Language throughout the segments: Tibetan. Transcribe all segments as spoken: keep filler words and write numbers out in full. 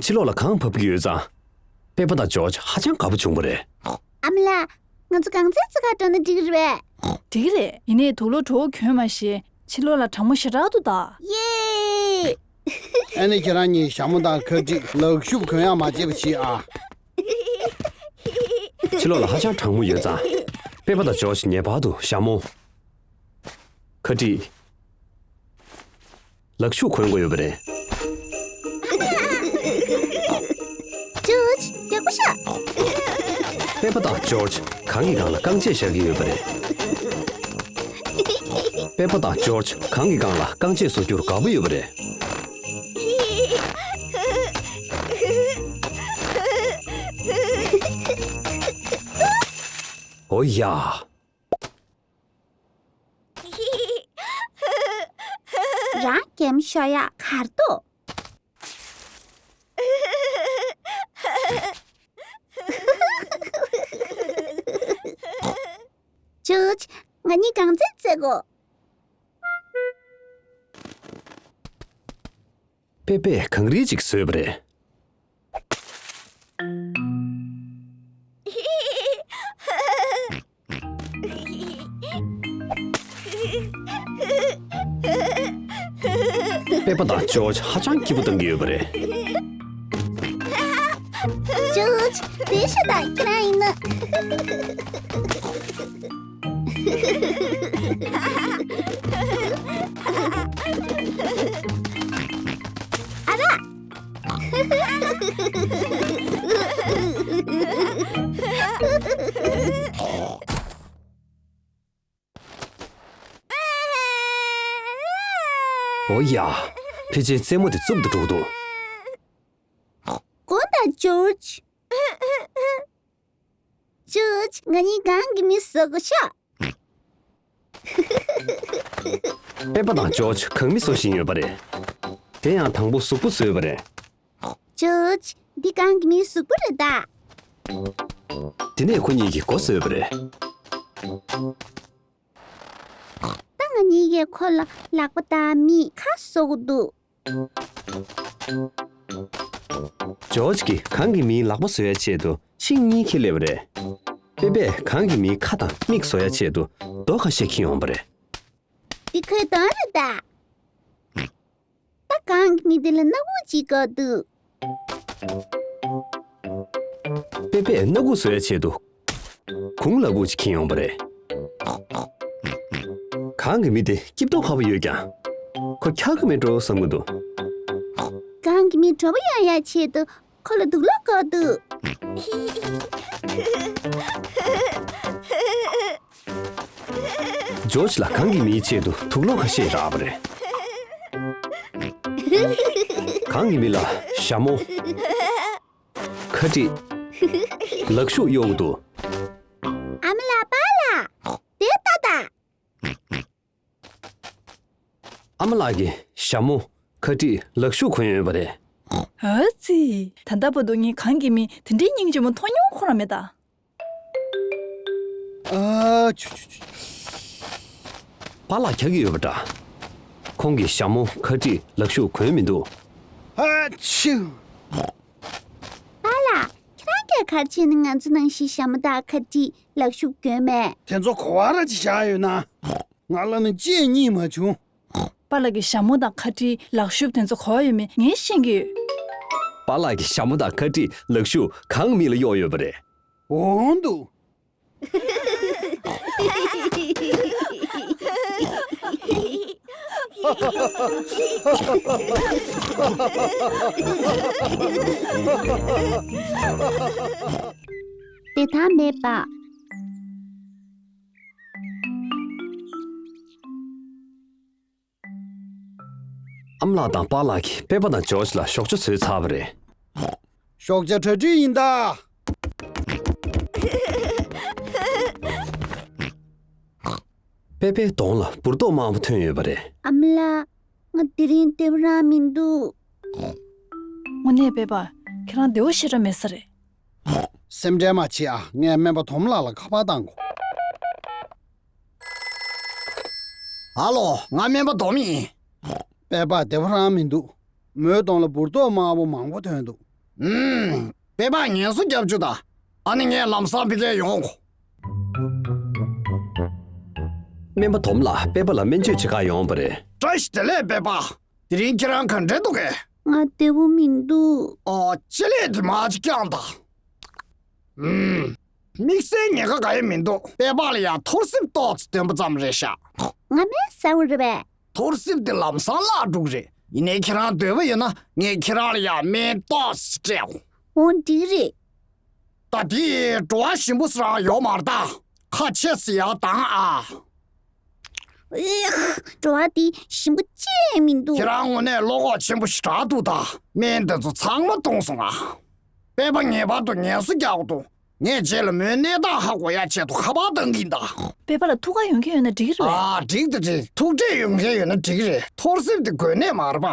ཕྱི་ལོགས་ལ་གངས་བབས་ཀྱི་ཡོད་ཙང་། པེ་པ་དང་ཇོརྗ་ཧ་ཅང་དགའ་པོ་བྱུང་བ་རེད། ཨ་མ་ལགས། ང་ཚོ་གངས་རྩེ་རྩེ་གར་འགྲོ་ན་འགྲིག་གི་རེད་པས། འགྲིག་གི་རེད། ཡིན་ནའི་དུག་ལོག་བྲོ་བོ་གྱོན་མ་ཤེས། ཕྱི་ལོགས་ལ་གྲང་མོ་ཞེ་དྲག་འདུག་ད། ཡེ། ཨ་ནི་ཁྱེད་རང་གཉིས་ཞྭ་མོ་དང་ཁ་ཁྲིད་ལག་ཤུབས་གོན་ཡག་མ་བརྗེད་པ་བྱེད་ཨ། ཕྱི་ལོགས་ལ་ཧ་ཅང་གྲང་མོ་ཡོད་ཙང་། པེ་པ་དང་ཇོརྗ་ངེས་པར་དུ་ཞྭ་མོ། ཁ་ཁྲིད། ལག་ཤུབས་གོན་དགོས་ཡོད་པ་རེད། ཇོརྗ། རྒྱགས་པ་ཤ། པེ་པ་དང་ཇོརྗ་གངས་ཀྱི་སྒང་ལ་རྐང་རྗེས་བཞག་གི་ཡོད་པ་རེད། པེ་པ་དང་ཇོརྗ་གངས་ཀྱི་སྒང་ལ་རྐང་རྗེས་བཟོ་རྒྱུར་དགའ་པོ་ཡོད་པ་རེད། ཨོ་ཡ། རང་གེམ་ཤོ་ཡ་གར་དོ། ཇོརྗ། ང་གཉིས་གངས་རྩེ་རྩེ་དགོས། པེ་པས་གངས་རི་ཅིག་བཟོས་པ་རེད། པེ་པ་དང་ཇོརྗ་ཧ་ཅང་སྐྱིད་པོ་གཏོང་གི་ཡོད་པ་རེད། ཇོརྗ། དེ་ཤ་དང་ཁྱེད་རང་ཡིན་ན། ཨ་ར། ཨོ་ཡ། ཕལ་ཆེར་རྩེད་མོ་དེ་རྩུབ་ཏུ་འགྲོ་གི་འདུག་དགོངས་དག་ཇོརྗ། ཇོརྗ། ང་གཉིས་གངས་ཀྱི་མི་བཟོ་དགོས་ཤག་པེ་པ་དང་ཇོརྗ་གངས་མི་བཟོ་བཞིན་ཡོད་པ་རེད། དེ་ཡང་དང་པོ་གཟུགས་པོ་བཟོས་པ་རེད། ཇོརྗ། འདི་གངས་ཀྱི་མིའི་གཟུགས་པོ་རེད་ད། དེ་ནས་ཁོ་གཉིས་ཀྱིས་མགོ་བཟོས་པ་རེད། ད་ང་གཉིས་ཀྱིས་ཁོ་ལ་ལག་པ་དང་མིག་ཁ་བཟོ་དགོས་འདུག་ཇོརྗ་གིས་གངས་ཀྱི་མིའི་ལག་པ་བཟོ་ཡའི་ཆེད་དུ་ཤིང་གཉིས་འཁྱེར་སླེབས་པ་རེད། པེ་པས་གངས་ཀྱི་མིའི་ཁ་དང་མིག་བཟོ་ཡའི་ཆེད་དུ་རྡོ་ཁ་ཤས་འཁྱེར་ཡོང་བ་རེད། འདི་ཁོའི་གདོང་རེད་ད། ད་གངས་ཀྱི་མི་དེ་ལ་སྣ་ཁུག་ཅིག་དགོས་འདུག་པེ་པས་སྣ་ཁུག་བཟོ་ཡའི་ཆེད་དུ་གུང་ལ་སྦུག་ཅིག་འཁྱེར་ཡོང་བ་རེད། གངས་ཀྱི་མི་དེ་སྐྱིད་མདོག་ཁ་པོ་ཡོད་ཀྱང་། ཁོ་འཁྱག་གི་མེད་འགྲོ་བསམ་གྱི་འདུག་གངས་ཀྱི་མི་དྲོ་པོ་ཡོང་ཡའི་ཆེད་དུ་ཁོ་ལ་དུག་ལོག་དགོས་འདུག་ཇོརྗ་ལ་གངས་ཀྱི་མིའི་ཆེད་དུ་དུག་ལོག་ཁ་ཤས་རག་པ་རེད། གངས་ཀྱི་མི་ལ་ཞྭ་མོ། ཁ་དཀྲིས། ལག་ཤུབས་གཡོག་འདུག་ཨ་མ་ལགས་པཱ་ལགས། དེ་ལྟ་ད། ཨ་མ་ལགས་ཀྱིས་ཞྭ་མོ། ཁ་དཀྲིས། ལག་ཤུབས་གོན་ཡོད་པ་རེད། ཨ་ཙི། ད་ལྟ་བར་དུ་ངས་གངས་ཀྱི་མི་དེ་འདྲའི་སྙིང་རྗེ་མོ་མཐོང་མྱོང་ཁོ་རང་མེད་ད། ཨ་ཆུ་ཆུ་ཆུ། པཱ་ལགས་འཁྱག་གི་ཡོད་པ་འདྲ། ཁོང་གིས་ཞྭ་མོ། ཁ་དཀྲིས། ལག་ཤུབས་གོན་མི་འདུག་ཨ་ཆུ། པཱ་ལགས། ཁྱེད་རང་གིས་ག་རེ་བྱས་ནས་ང་ཚོ་ནང་བཞིན་ཞྭ་མོ་དང་ཁ་དཀྲིས། ལག་ཤུབས་གོན་མེད། དེ་ཚོ་ག་བ་ར་ཅིག་བཞག་ཡོད་ན། ང་ལ་ནི་ཅི་ཡང་རྙེད་མ་བྱུང་། པཱ་ལགས་ཀྱིས་ཞྭ་མོ་དང་ཁ་དཀྲིས། ལག་ཤུབས་དེ་ཚོ་ག་བ་ཡོད་མེད་ངས་ཤེས་ཀྱི་ཡོད། པཱ་ལགས་ཀྱིས་ཞྭ་མོ་དང་ཁ་དཀྲིས། ལག་ཤུབས་གངས་མི་ལ་གཡོགས་ཡོད་པ་རེད། འོང་འདུག་བདེ་ཐང་མེད་པ། ཨ་མ་ལགས་དང་པཱ་ལགས་ཀྱིས་པེ་པ་དང་ཇོརྗ་ལ་ཞོགས་ཇ་བཟོས་ཚར་བ་རེད། ཞོགས་ཇ་གྲ་སྒྲིག་ཡིན་ད། པེ་པའི་གདོང་ལ་འབུར་ཏོག་དམར་པོ་ཐོན་ཡོད་པ་རེད། ཨ་མ་ལགས། ང་དེ་རིང་བདེ་པོ་རང་མི་འདུག་དངོས་གནས་པེ་པ། ཁྱེད་རང་བདེ་པོ་ཞེ་དྲག་མེད་ས་རེད། སེམས་ཁྲལ་མ་བྱེད་ཨ། ངས་སྨན་པ་དོམ་ལགས་ལ་ཁ་པར་བཏང་གོ། ཨ་ལོ། ང་སྨན་པ་དོམ་ཡིན། པེ་པ་བདེ་པོ་རང་མི་འདུག་མོའི་གདོང་ལ་འབུར་ཏོག་དམར་པོ་མང་པོ་ཐོན་འདུག་ཨུམ། པེ་པ་ངལ་གསོ་རྒྱབ་བཅུག་དང་། ཨ་ནི་ངས་ལམ་སང་ཕ་གིར་ཡོང་གོ། སྨན་པ་དོམ་ལགས་པེ་པ་ལ་སྨན་བཅོས་བྱེད་གར་ཡོང་བ་རེད། བཀྲ་ཤིས་བདེ་ལེགས་པེ་པ། དེ་རིང་ཁྱེད་རང་ག་འདྲ་འདུག་གས། ང་བདེ་པོ་མི་འདུག་ཨོ། ཅི་ལས་དེ་མ་ཅིག་ཀྱང་དང་། ཨུམ། དམིགས་བསལ་ཉེན་ཁ་གང་ཡང་མི་འདུག་པེ་པ་ལ་ཡང་ཐོར་སེམས་ཏོག་ཙམ་སྟོན་པ་ཙམ་རེད་ཤག་ང་སྨན་ཟ་འོ་རེད་པས། ཐོར་སེམས་དེ་ལམ་སང་བརླག་འགྲོ་གི་རེད། ཡིན་ནའི་ཁྱེད་རང་འདོད་པ་ཡོད་ན་ངས་ཁྱེད་རང་ལ་ཡང་སྨན་ཏོག་ཙམ་སྤྲད་འོ། འོ་འགྲིག་རེད། ད་དེ་འགྲོ་བ་ཞིམ་པོ་ཟེར་ཡོད་མ་རེད་ད། ཁ་ཆེ་ཟེར་ཡག་དང་ཨ། ཨེ། འགྲོ་བ་དེ་ཞིམ་པོ་ཅི་ཡང་མི་འདུག་ཁྱེད་རང་དངོས་གནས་བློ་ཁོག་ཆེན་པོ་ཞེ་དྲག་འདུག་ད། སྨན་འདི་ཚོ་ཚང་མ་བཏུང་སོང་ཨ། པེ་པ་ངེས་པར་དུ་ངལ་གསོ་རྒྱག་དགོས་འདུག་ངས་རྗེས་ལ་མོའི་གནས་སྟངས་ཧ་གོ་ཡག་ཆེད་དུ་ཁ་པར་བཏང་གིན་གདའ། པེ་པ་ལ་ཐུག་ག་ཡོང་མཁན་ཡོད་ན་འགྲིག་གི་རེད་པས། ཨ། འགྲིག་ད་འགྲིག་ཐུག་འཕྲད་ཡོང་མཁན་ཡོད་ན་འགྲིག་གི་རེད། ཐོར་སེམས་དེ་དགོས་གནད་མ་རེད་པ།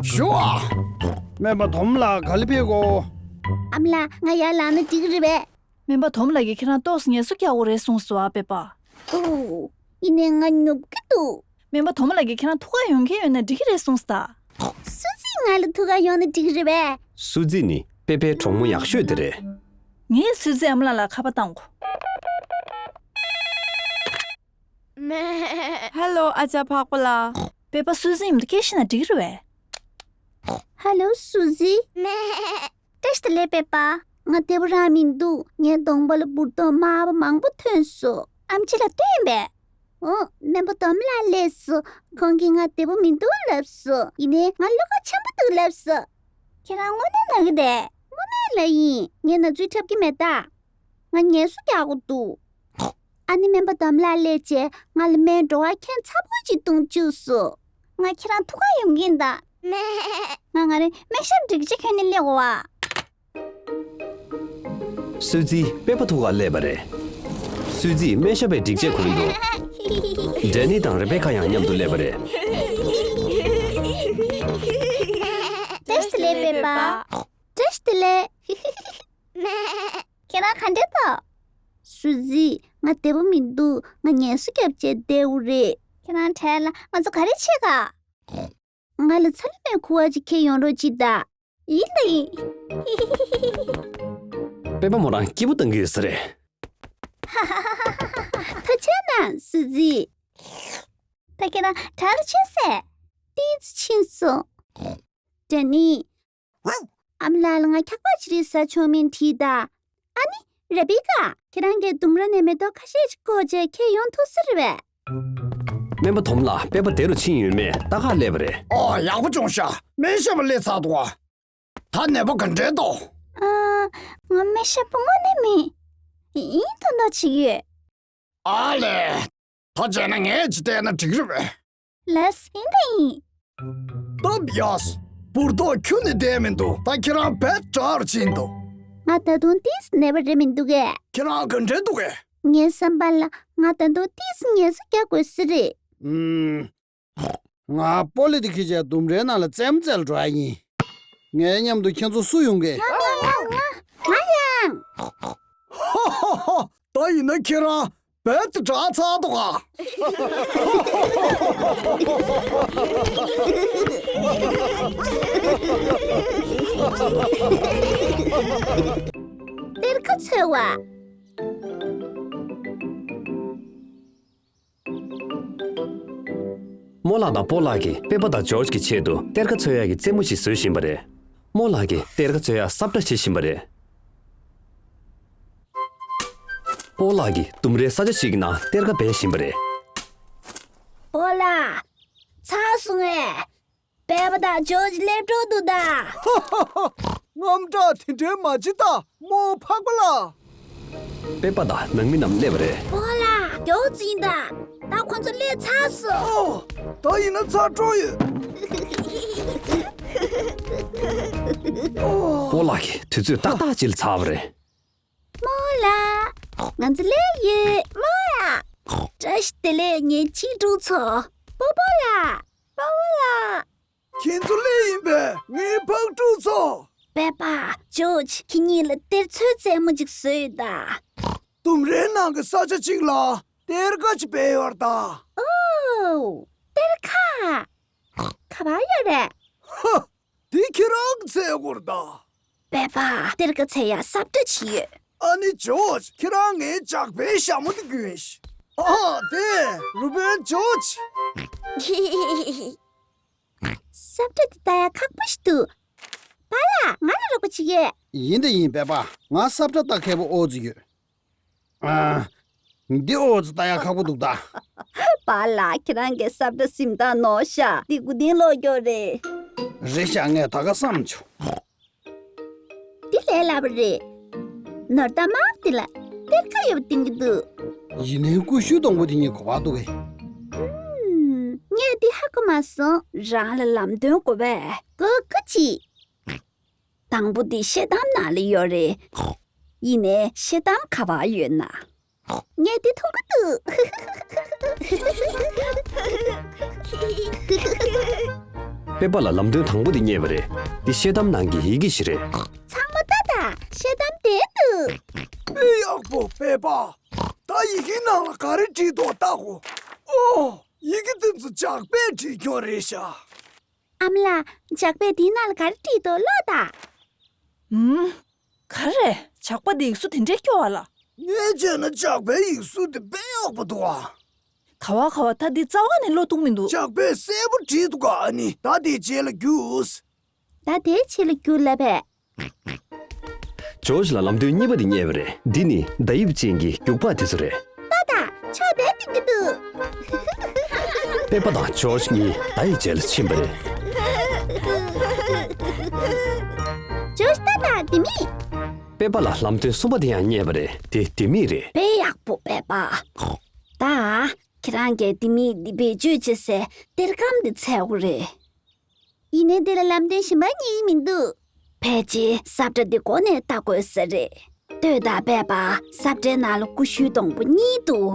ཞུ་ཨ། སྨན་པ་དོམ་ལགས་ག་ལེ་ཕེབས་གོ། ཨ་མ་ལགས་ང་ཡར་ལངས་ན་འགྲིག་གི་རེད་པས། སྨན་པ་དོམ་ལགས་ཀྱིས་ཁྱེད་རང་ཏོག་ཙམ་ངལ་གསོ་རྒྱག་དགོས་རེད་གསུངས་སོང་ཨ་པེ་པ། ཨོ། ཡིན་ནའི་ང་ཉོབ་ཀྱི་འདུག་སྨན་པ་དོམ་ལགས་ཀྱིས་ཁྱེད་རང་ཐུག་ག་ཡོང་མཁན་ཡོད་ན་འགྲིག་གི་རེད་གསུངས་སོང་ད། སུ་ཛི་ང་ལ་ཐུག་ག་ཡོང་ན་འགྲིག་གི་རེད་པས། སུ་ཛི་ནི་པེ་པའི་གྲོགས་མོ་ཡག་ཤོས་དེ་རེད། ངས་སུ་ཛི་ཨ་མ་ལགས་ལ་ཁ་པར་བཏང་གོ། ཧེ་ལོ་ཨ་ཅག་ཕག་པ་ལགས། པེ་པ་སུ་ཛི་མཉམ་དུ་སྐད་ཆ་བཤད་ན་འགྲིག་གི་རེད་པས། ཧེ་ལོ་སུ་ཛི། བཀྲ་ཤིས་བདེ་ལེགས་པེ་པ། ང་བདེ་པོ་རང་མི་འདུག་ངའི་གདོང་པ་ལ་འབུར་ཏོག་དམར་པོ་མང་པོ་ཐོན་སོང་། ཨེམ་ཆི་ལ་སྟོན་པས། འོ། སྨན་པ་དོམ་ལགས་སླེབས་སོང་། ཁོང་གིས་ང་བདེ་པོ་མི་འདུག་ལབ་སོང་། ཡིན་ནའི་ང་བློ་ཁོག་ཆེན་པོ་འདུག་ལབ་སོང་། ཁྱེད་རང་དངོས་གནས་ན་གི་བསྡད། དངོས་གནས་ལ་ཡིན། ངས་ན་ཚོད་འཁྲབ་ཀྱི་མེད་ད། ང་ངལ་གསོ་རྒྱག་དགོས་འདུག་ཨ་ནི་སྨན་པ་དོམ་ལགས་སླེབས་རྗེས་ང་ལ་སྨན་བྲོ་བ་ཁྱད་མཚར་པོ་ཅིག་བཏུང་བཅུག་སོང་། ང་ཁྱེད་རང་ཐུག་ག་ཡོང་གིན་གདའ། ང་ང་རང་སྨན་ཞབས་སྒྲིག་ཆས་གྱོན་ནས་སླེབས་འོ་ཨ། སུ་ཛི་པེ་པ་ཐུག་ག་སླེབས་པ་རེད། སུ་ཛི་སྨན་ཞབས་པའི་སྒྲིག་ཆས་གོན་འདུག་ཌེ་ནི་དང་རེ་བེ་ཁ་ཡང་མཉམ་དུ་སླེབས་པ་རེད། བཀྲ་ཤིས་བདེ་ལེགས་པེ་པ། བཀྲ་ཤིས་བདེ་ལེགས། ཁྱེད་རང་ག་འདྲ་འདུག་སུ་ཛི། ང་བདེ་པོ་མི་འདུག་ང་ངལ་གསོ་བརྒྱབ་བྱས་བསྡད་ཡོད་རེད། ཁྱེད་རང་བྲེལ་ལ་ང་ཚོ་ག་རེ་བྱེད་ག་ང་ལ་ཚ་ལུ་མའི་ཁུ་བ་ཅིག་ཁྱེར་ཡོང་རོགས་གྱིས་ད། ཡིན་ད་ཡིན། པེ་པ་མོ་རང་སྐྱིད་པོ་གཏོང་གི་ཡོད་ས་རེད། ཐུགས་རྗེ་གནང་སུ་ཛི། ད་ཁྱེད་རང་དྲག་རུ་ཕྱིན་སོང་། ཏོག་ཙམ་ཕྱིན་སོང་། ཌེ་ནི། ཨ་མ་ལགས་ལ་ང་འཁྱག་པ་ཅི་རིགས་ཟ་ཆོག་མིན་དྲིས་ད། ཨ་ནི། རེ་བི་ཀ། ཁྱེད་རང་གིས་ལྡུམ་ར་ནས་མེ་ཏོག་ཁ་ཤས་ཤིག་བཀོག་བྱས་ཁྱེར་ཡོང་ཐུབ་ས་རེད་པས། སྨན་པ་དོམ་ལགས་པེ་པ་དེ་རུ་ཕྱིན་ཡོད་མེད་ལྟ་གར་སླེབས་པ་རེད། ཨོ། ཡག་པོ་བྱུང་ཤག་སྨན་ཞབས་པ་སླེབས་ཚར་འདུག་ཨ། ད་ནད་པ་ག་འདྲས་འདུག་ཨ། ང་སྨན་ཞབས་པ་དངོས་གནས་མིན། ཡིན་མདོག་མདོག་བྱེད་ཀྱི་ཡོད། ཨ་ལས། ད་བྱས་ན་ངས་ཅིག་བལྟས་ན་འགྲིག་རེད་པས། ལགས་ཡིན་ད་ཡིན། སྟབས་ཡག་འབུར་ཏོག་ཁྱོན་ནས་བསྡད་མི་འདུག་ད་ཁྱེད་རང་རྦད་དྲག་རུ་ཕྱིན་འདུག་ང་ད་དུང་ཏོག་ཙམ་ན་བ་རེད་མི་འདུག་གས། ཁྱེད་རང་ག་འདྲས་འདུག་གས། ངའི་བསམ་པ་ལ་ང་ད་དུང་ཏོག་ཙམ་ངལ་གསོ་རྒྱག་དགོས་ས་རེད། ཨུམ། ང་པོ་ལི་དེ་འཁྱེར་བྱས་ལྡུམ་རའི་ནང་ལ་རྩེད་མོ་རྩེ་ལ་འགྲོ་ཡ་ཡིན། ངའི་མཉམ་དུ་ཁྱེད་ཚོ་སུ་ཡོང་གི། ང་ང་ང་ང་ཡང་། ཧ་ཧ་ཧ། ད་ཡིན་ན་ཁྱེད་རང་རྦད་དེ་དྲག་ཚར་འདུག་ག་གཏེར་ཁ་འཚོལ་བ། རྨོ་ལགས་དང་སྤོ་ལགས་ཀྱིས་པེ་པ་དང་ཇོརྗ་གི་ཆེད་དུ་གཏེར་ཁ་འཚོལ་ཡག་གི་རྩེད་མོ་ཞིག་བཟོ་བཞིན་པ་རེད། རྨོ་ལགས་ཀྱིས་གཏེར་ཁ་འཚོལ་ཡག་སབ་ཁྲ་བྱེད་བཞིན་པ་རེད། སྤོ་ལགས་ཀྱིས་ལྡུམ་རའི་ས་ཆ་ཞིག་གི་ནང་གཏེར་ཁ་སྦས་བཞིན་པ་རེད། སྤོ་ལགས། ཚར་སོང་ངས། པེ་པ་དང་ཇོརྗ་སླེབས་འགྲོ་འདུག་ད། ཧ་ཧ་ཧ། དངངས་སྐྲག་དེ་འདྲའི་མ་བྱེད་ད། རྨོ་ཕག་པ་ལགས། པེ་པ་དང་ནང་མི་རྣམས་སླེབས་པ་རེད། སྤོ་ལགས། མགྱོགས་ཙམ་ཡིན་ད། ད་ཁོ་ཚོ་སླེབས་ཚར་སོང་། ཨོ། ད་ཡིན་ན་ཚར་འགྲོ་ཡོད། ཨོ། སྤོ་ལགས་ཀྱིས་དུས་ཚོད་ཏག་ཏག་ཅིག་ལ་ཚར་བ་རེད། རྨོ་ལགས། ང་ཚོ་སླེབས་ཡོད། རྨོ་ལགས། བཀྲ་ཤིས་བདེ་ལེགས་ངའི་གཅེས་ཕྲུག་ཚོ། སྤོ་སྤོ་ལགས། སྤོ་སྤོ་ལགས། ཁྱེད་ཚོ་སླེབས་ཡིན་པས་ངའི་ཕག་ཕྲུག་ཚོ། པེ་པ། ཇོརྗ། ཁྱེད་གཉིས་ལ་གཏེར་འཚོལ་རྩེད་མོ་ཅིག་བཟོས་ཡོད་ད། ལྡུམ་རའི་ནང་གི་ས་ཆ་གཅིག་ལ་གཏེར་ཁ་ཅིག་སྦས་ཡོད་རེད་ད། ཨོ། གཏེར་ཁ། ག་པར་ཡོད་རེད། ཧ། འདི་ཁྱེད་རང་གི་ཚལ་སྒོ་རེད་ད། པེ་པ། གཏེར་ཁ་འཚོལ་ཡག་ས་བཀྲ་ཅིག་ཡོད། ཨ་ནི་ཇོརྗ། ཁྱེད་རང་ངའི་ཇག་པའི་ཞྭ་མོ་དེ་གྱོན་ཤིག་ཨ་དེ་རུ་དཔོན་ཇོརྗ། ས་བཀྲ་འདི་ལྟ་ཡག་ཁག་པོ་ཞིག་འདུག་པཱ་ལགས། ང་ལ་རོགས་པ་བྱེད་ཀྱི། ཡིན་དང་ཡིན་པེ་པ། ང་ས་བཀྲ་ལྟ་མཁས་པོ་ཨོ་ཙི་ཡོད། ཨ། འདི་ཨོ་ཙི་ལྟ་ཡག་ཁག་པོ་འདུག་ད། པཱ་ལགས། ཁྱེད་རང་གི་ས་བཀྲ་སེམས་ཐག་ནོར་ཤག་འདི་དགུ་ཐེངས་ལོག་ཀྱོག་རེད། རེད་ཤག་ངས་ད་ག་བསམ་བྱུང་། འདི་ལས་སླ་པོ་རེད། ནོར་བདག་དམར་པོ་དེ་ལ་གཏེར་ཁ་ཡོད་པ་སྟོན་གྱི་འདུག་ཡིན་ནའི་ཀུ་ཤུ་སྡོང་པོ་དེ་གཉིས་ག་པར་འདུག་གས། ཨུམ། ངས་འདི་ཧ་གོ་མ་སོང་། རང་ལ་ལམ་སྟོན་དགོས་པས། གོ་གོ་ཅི། དང་པོ་འདི་ཤེལ་དམ་ནང་ལ་ཡོད་རེད། ཡིན་ནའི་ཤེལ་དམ་ག་པར་ཡོད་ན། ངས་འདི་མཐོང་གི་འདུག་པེ་པ་ལགས། ལམ་སྟོན་དང་པོ་འདི་རྙེད་པ་རེད། འདི་ཤེལ་དམ་ནང་གི་ཡི་གེ་ཞིག་རེད། ཚང་མ་ལྟ་དང་། ཤེལ་དམ་དེར་འདུག་དཔེ་ཡག་པོ་པེ་པ། ད་ཡི་གེ་ནང་ལ་ག་རེ་བྲིས་འདུག་ལྟ་གོ། ཨོ། ཡི་གེ་དེ་ཚོ་ཇག་པས་བྲིས་ཀྱོག་རེད་ཤག་ཨ་མ་ལགས། ཇག་པས་འདིའི་ནང་ལ་ག་རེ་བྲིས་འདུག་ཀློག་དང་། ཨུམ། ག་རེ། ཇག་པ་འདི་ཡིག་གཟུགས་དེ་འདྲས་ཀྱོག་པ་ལ། ངས་བྱས་ན་ཇག་པའི་ཡིག་གཟུགས་དེ་དཔེ་ཡག་པོ་འདུག་ཨ། ག་བ་ག་བ། ད་འདི་རྩ་བ་ནས་ཀློག་ཐུབ་མི་འདུག་ཇག་པས་གསལ་པོ་བྲིས་འདུག་ག་ཨ་ནི་ད་དེའི་རྗེས་ལ་རྒྱུགས། ད་དེའི་རྗེས་ལ་རྒྱུགས་ལབ་པས། ཇོརྗ་ལགས། ལམ་སྟོན་གཉིས་པ་འདི་རྙེད་པ་རེད། འདི་ནི་ཟླ་དབྱིབས་ཅན་གྱི་རྒྱུག་པ་དེ་ཚོ་རེད། ལྟ་དང་། ཕྱོགས་དེར་སྟོན་གྱི་འདུག་པེ་པ་དང་ཇོརྗ་གཉིས་མདའ་ཡི་རྗེས་ལ་ཕྱིན་པ་རེད། ཇོརྗ། ལྟ་དང་། ལྡེ་མིག་པེ་པ་ལགས། ལམ་སྟོན་གསུམ་པ་དེ་ཡང་རྙེད་པ་རེད། དེ་ལྡེ་མིག་རེད། དཔེ་ཡག་པོ་པེ་པ། ད་ཁྱེད་རང་གིས་ལྡེ་མིག་འདི་བེད་སྤྱོད་བྱེད་སའི་གཏེར་སྒམ་འདི་འཚོལ་དགོས་རེད། ཡིན་ནའི་འདི་ལ་ལམ་སྟོན་གཞན་པ་རྙེད་ཀྱི་མི་འདུག་ཕལ་ཆེར་ས་བཀྲ་འདི་མགོ་ནས་ལྟ་དགོས་ས་རེད། ལྟོས་དང་པེ་པ། ས་བཀྲའི་ནང་ལ་ཀུ་ཤུའི་སྡོང་པོ་གཉིས་འདུག་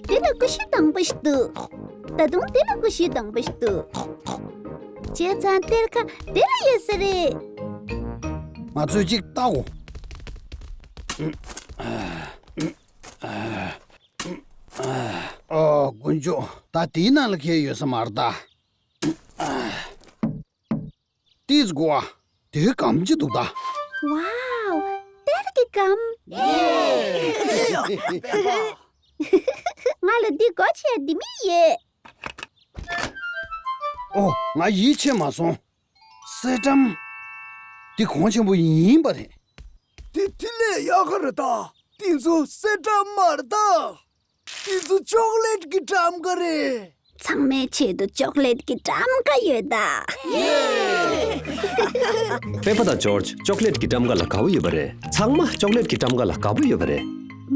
འདི་ལ་ཀུ་ཤུའི་སྡོང་པོ་ཞིག་འདུག་ད་དུང་འདི་ལ་ཀུ་ཤུའི་སྡོང་པོ་ཞིག་འདུག་བྱས་ཙང་གཏེར་ཁ་འདི་ལ་ཡོད་ས་རེད། ང་ཚོས་གཅིག་ལྟ་འོ། ཨོ། དཀོན་མཆོག་ད་དེའི་ནང་ལ་གས་ཡོད་ས་མ་རེད་ད། ཏིས་གོ་ཨ། དེའི་སྒམ་ཅི་འདུག་ད། ཝའོ། གཏེར་གྱི་སྒམ། ང་ལ་འདི་སྒོ་ཕྱེ་ཡ་ལྡེ་མིག་ཡོད། ཨོ། ང་ཡིད་ཆེས་མ་སོང་། གསེར་སྦྲམ། འདི་གོང་ཆེན་པོ་ཡིན་པ་རེད། འདི་དེ་ལས་ཡག་ག་རེད་ད། འདི་ཚོ་གསེར་སྦྲམ་མ་རེད་ད། འདི་ཚོ་ཅོག་ལེཊ་གི་སྦྲམ་ཀ་རེད། ཚང་མའི་ཆེད་དུ་ཅོག་ལེཊ་གི་སྦྲམ་ཀ་ཡོད་ད། པེ་པ་དང་ཇོརྗ། ཅོག་ལེཊ་གི་སྦྲམ་ཀ་ལ་དགའ་པོ་ཡོད་པ་རེད། ཚང་མ་ཅོག་ལེཊ་གི་སྦྲམ་ཀ་ལ་དགའ་པོ་ཡོད་པ་རེད།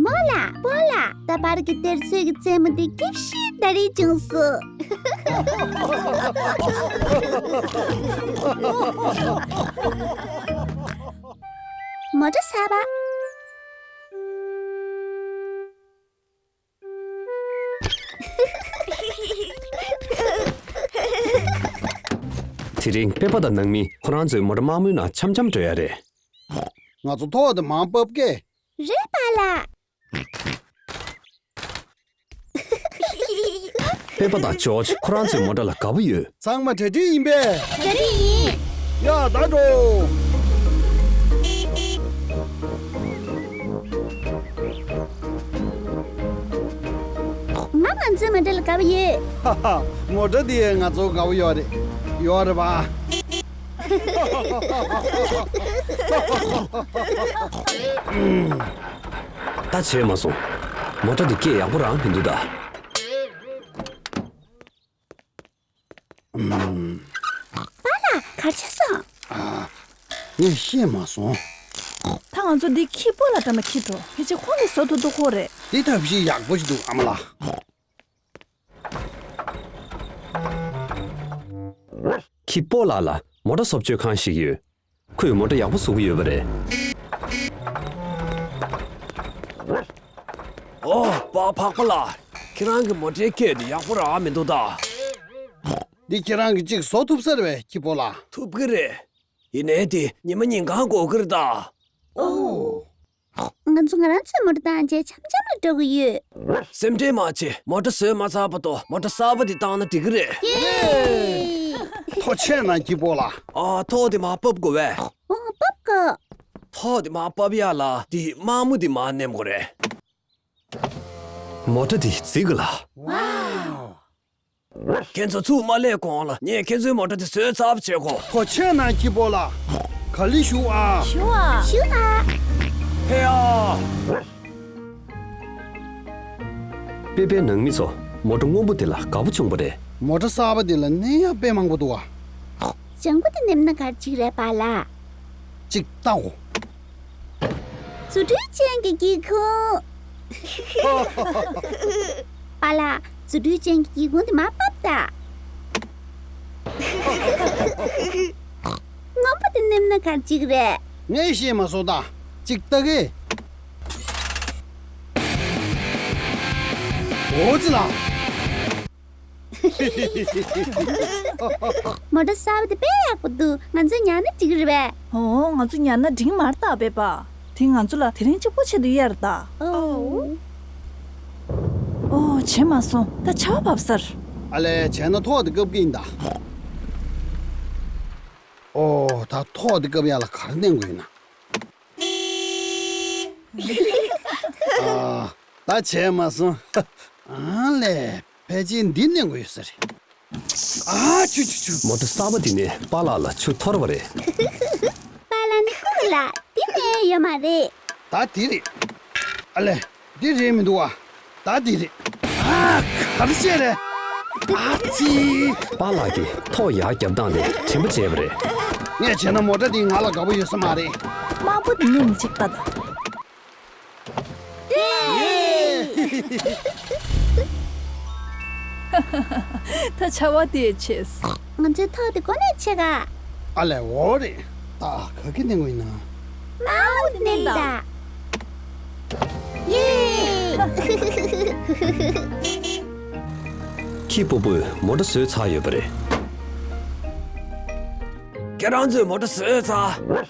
མོ་ལགས། པོ་ལགས། ད་བར་གྱི་གཏེར་འཚོལ་གྱི་རྩེད་མོ་འདི་སྐྱིད་ཤོས་ད་རེས་བྱུང་སོང་། མོ་ཊ་གསར་པ། དེ་རིང་པེ་པ་དང་ནང་མི་ཁོ་རང་ཚོའི་མོ་ཊ་དམར་མོའི་ནང་འཆམ་འཆམ་འགྲོ་ཡ་རེད། ང་ཚོ་ཐོག་དེ་མང་བབས་ཀས། རེད་པཱ་ལགས། པེ་པ་དང་ཇོརྗ་ཁོ་རང་ཚོའི་མོ་ཊ་ལ་དགའ་པོ་ཡོད། ཚང་མ་གྲ་སྒྲིག་ཡིན་པས། གྲ་སྒྲིག་ཡིན། ཡ་ད་འགྲོ། ང་ང་ཚོའི་མོ་ཊ་ལ་དགའ་པོ་ཡོད། ཧ་ཧ། མོ་ཊ་འདི་ང་ཚོ་དགའ་པོ་ཡོད་རེད། ཡོད་རེད་པ། ད་བྱས་མ་སོང་། མོ་ཊ་འདི་སྐད་ཡག་པོ་རང་མི་འདུག་ད། ཨམ། པཱ་ལགས། ག་རེ་བྱས་སོང་། ཨ། ངས་ཤེས་མ་སོང་། ད་ང་ཚོ་འདི་ཁྱི་པོ་ལགས་འགྲམ་ལ་འཁྱེར་འགྲོ། ཕལ་ཆེར་ཁོང་གིས་བཟོ་ཐུབ་འདུག་ཁོ་རེད། འདི་ཐབས་ཤེས་ཡག་པོ་ཞིག་འདུག་ཨ་མ་ལགས། ཁྱི་པོ་ལགས་ལ་མོ་ཊ་བཟོ་བཅོས་ཁང་ཞིག་ཡོད། ཁོས་མོ་ཊ་ཡག་པོ་བཟོ་གི་ཡོད་པ་རེད། ཨོ། པ་ཕག་པ་ལགས། ཁྱེད་རང་གི་མོ་ཊའི་སྐད་དེ་ཡག་པོ་རག་མི་འདུག་ད། འདི་ཁྱེད་རང་གིས་གཅིག་བཟོ་ཐུབ་ས་རེད་པས་ཁྱི་པོ་ལགས། ཐུབ་ཀྱི་རེད། ཡིན་ནའི་དེ་ཉི་མ་ཉིན་གང་འགོར་གྱི་རེད་ད། ཨོ། ང་ཚོ་ང་རང་ཚོའི་མོ་ཊ་བཏང་རྗེས་འཆམ་འཆམ་ལ་འགྲོ་གི་ཡོད། སེམས་ཁྲལ་མ་བྱེད། མོ་ཊ་བཟོས་མ་ཚར་བར་དུ་མོ་ཊ་གསར་པ་འདི་བཏང་ན་འགྲིག་གི་རེད། ཡེ། ཐོག་ཆད་ན་སྐྱིད་པོ་ལ། ཨ། ཐོག་དེ་མར་ཕབ་དགོས་པས། ཨོ། ཕབ་དགོས། ཐོག་དེ་མར་ཕབ་ཡ་ལ་དེ་དམར་མོ་དེ་མར་མནན་དགོས་རེད། མོ་ཊ་དེ་བརྫིས་གི་ལ། ཝའོ། ཁྱེད་ཚོ་ཚུར་མ་སླེབས་གོང་ལ་ངས་ཁྱེད་ཚོའི་མོ་ཊ་དེ་བཟོས་ཚར་བ་བྱེད་དགོས། ཐོག་ཆད་ན་སྐྱིད་པོ་ལ། ག་ལེར་བཞུགས་ཨ། བཞུགས་ཨ། བཞུགས་ཨ། ཕེ་ཨ། པེ་པེ་ནང་མི་ཚོ་མོ་ཊ་སྔོན་པོ་དེ་ལ་དགའ་པོ་བྱུང་བ་རེད། མོ་ཊ་གསར་པ་དེ་ལ་གནོན་ཡག་དཔེ་མང་པོ་འདུག་ཨ། ལྗང་ཁུ་དེ་མནན་ན་ག་རེ་བྱེད་ཀྱི་རེད་པཱ་ལགས། ཅིག་ལྟ་འོ། རྫུ་འཕྲུལ་ཅན་གྱི་སྒེའུ་ཁུང་། པཱ་ལགས། རྫུ་འཕྲུལ་ཅན་གྱི་སྒེའུ་ཁུང་དེ་མར་ཕབ་དང་། སྔོན་པོ་དེ་མནན་ན་ག་རེ་བྱེད་ཀྱི་རེད། ངས་ཤེས་མ་སོང་ད། ཅིག་ལྟ་གི། འོ་ཙི་ལ། མོ་ཊ་གསར་པ་དེ་དཔེ་ཡག་པོ་འདུག་ང་ཚོས་ཉར་ན་འགྲིག་གི་རེད་པས། ཨོ། ང་ཚོ་ཉར་ན་འགྲིག་མ་རེད་ད་པེ་པ། དེ་ང་ཚོ་ལ་དེ་རིང་གཅིག་པོ་ཆེད་དུ་གཡར་ད། ཨོ། ཨོ། བྱས་མ་སོང་། ད་ཆར་པ་བབས་ཚར། ཨ་ལས། བྱས་ན་ཐོག་དེ་བཀབ་ཀྱི་ཡིན་ད། ཨོ། ད་ཐོག་དེ་བཀབ་ཡ་ལ་ག་རེ་མནན་དགོས་ཡིན་ན། ཨ། ད་བྱས་མ་སོང་། ཨ་ལས། ཕལ་ཆེར་འདི་མནན་དགོས་ཡོད་ས་རེད། ཨ་ཆུ་ཆུ་ཆུ། མོ་ཊ་གསར་པ་འདི་ནས་པཱ་ལགས་ལ་ཆུ་འཐོར་བ་རེད། པཱ་ལགས་ནི་ཁུག་ལ་འདི་ནས་ཡོད་མ་རེད། ད་འདི་རེད། ཨ་ལས། འདི་རེད་མི་འདུག་ཨ། ད་འདི་རེད། ཨ། ག་རེ་བྱས་རེད། ཨ་ཙི། པཱ་ལགས་ཀྱིས་ཐོག་ཡར་རྒྱབ་སྟངས་དེ་དྲན་པ་བརྗེད་པ་རེད། ངས་བྱས་ན་མོ་ཊ་འདི་ང་ལ་དགའ་པོ་ཡོད་ས་མ་རེད། དམར་པོ་འདི་མནན་ནས་ཅིག་ལྟ་དང་། ད་ཆར་པ་དེ་ཆད། ང་ཚོའི་ཐོག་དེ་གོ་ནས་ཆེ་ག་ཨ་ལས། འོ་རེད། ད་ག་གི་མནན་དགོས་ཡིན་ན། མའོ་དེ་མནན་ད། ཡེ། ཁྱི་སྤུ་སྤུས་མོ་ཊ་བཟོས་ཚར་ཡོད་པ་རེད། ཁྱེད་རང་ཚོས་མོ་ཊ་བཟོས་ཚར།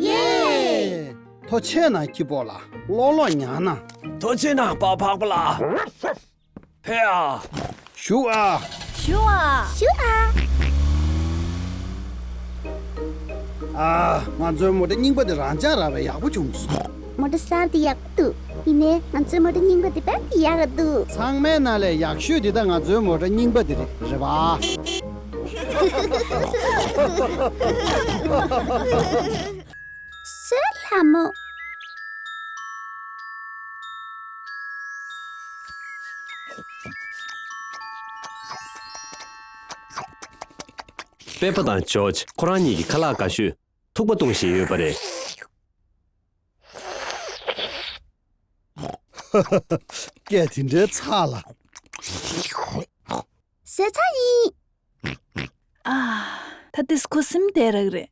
ཡེ། ཐོག་ཆད་ན་སྐྱིད་པོ་ལ། ལོག་ལོག་ཉར་ན། ཐོག་ཆད་ན་པགས་པགས་པ་ལ། ཕེ་ཨ། བཞུགས་ཨ། བཞུགས་ཨ། བཞུགས་ཨ། ཨ། ང་ཚོའི་མོ་ཊ་རྙིང་པ་དེ་རང་འཇགས་རག་པས་ཡག་པོ་བྱུང་སོང་། མོ་ཊ་གསར་དེ་ཡག་པོ་འདུག་ཡིན་ནའི་ང་ཚོའི་མོ་ཊ་རྙིང་པ་དེ་དཔེ་ཡག་ག་འདུག་ཚང་མའི་ནང་ལས་ཡག་ཤོས་དེ་ད་ང་ཚོའི་མོ་ཊ་རྙིང་པ་དེ་རེད། རེད་པ། སོའི་ལྷ་མོ། པེ་པ་དང་ཇོརྗ་ཁོ་རང་གཉིས་ཀྱི་ཁ་ལག་དགའ་ཤོས་ཐུག་པ་གཏོང་བཞིན་ཡོད་པ་རེད། སྐད་དེ་འདྲའི་ཚ་ལ། ཟས་ཚར་ཡིན། ཨ། ད་ཏིས་ཁུ་སིམ་དེ་རག་རེད།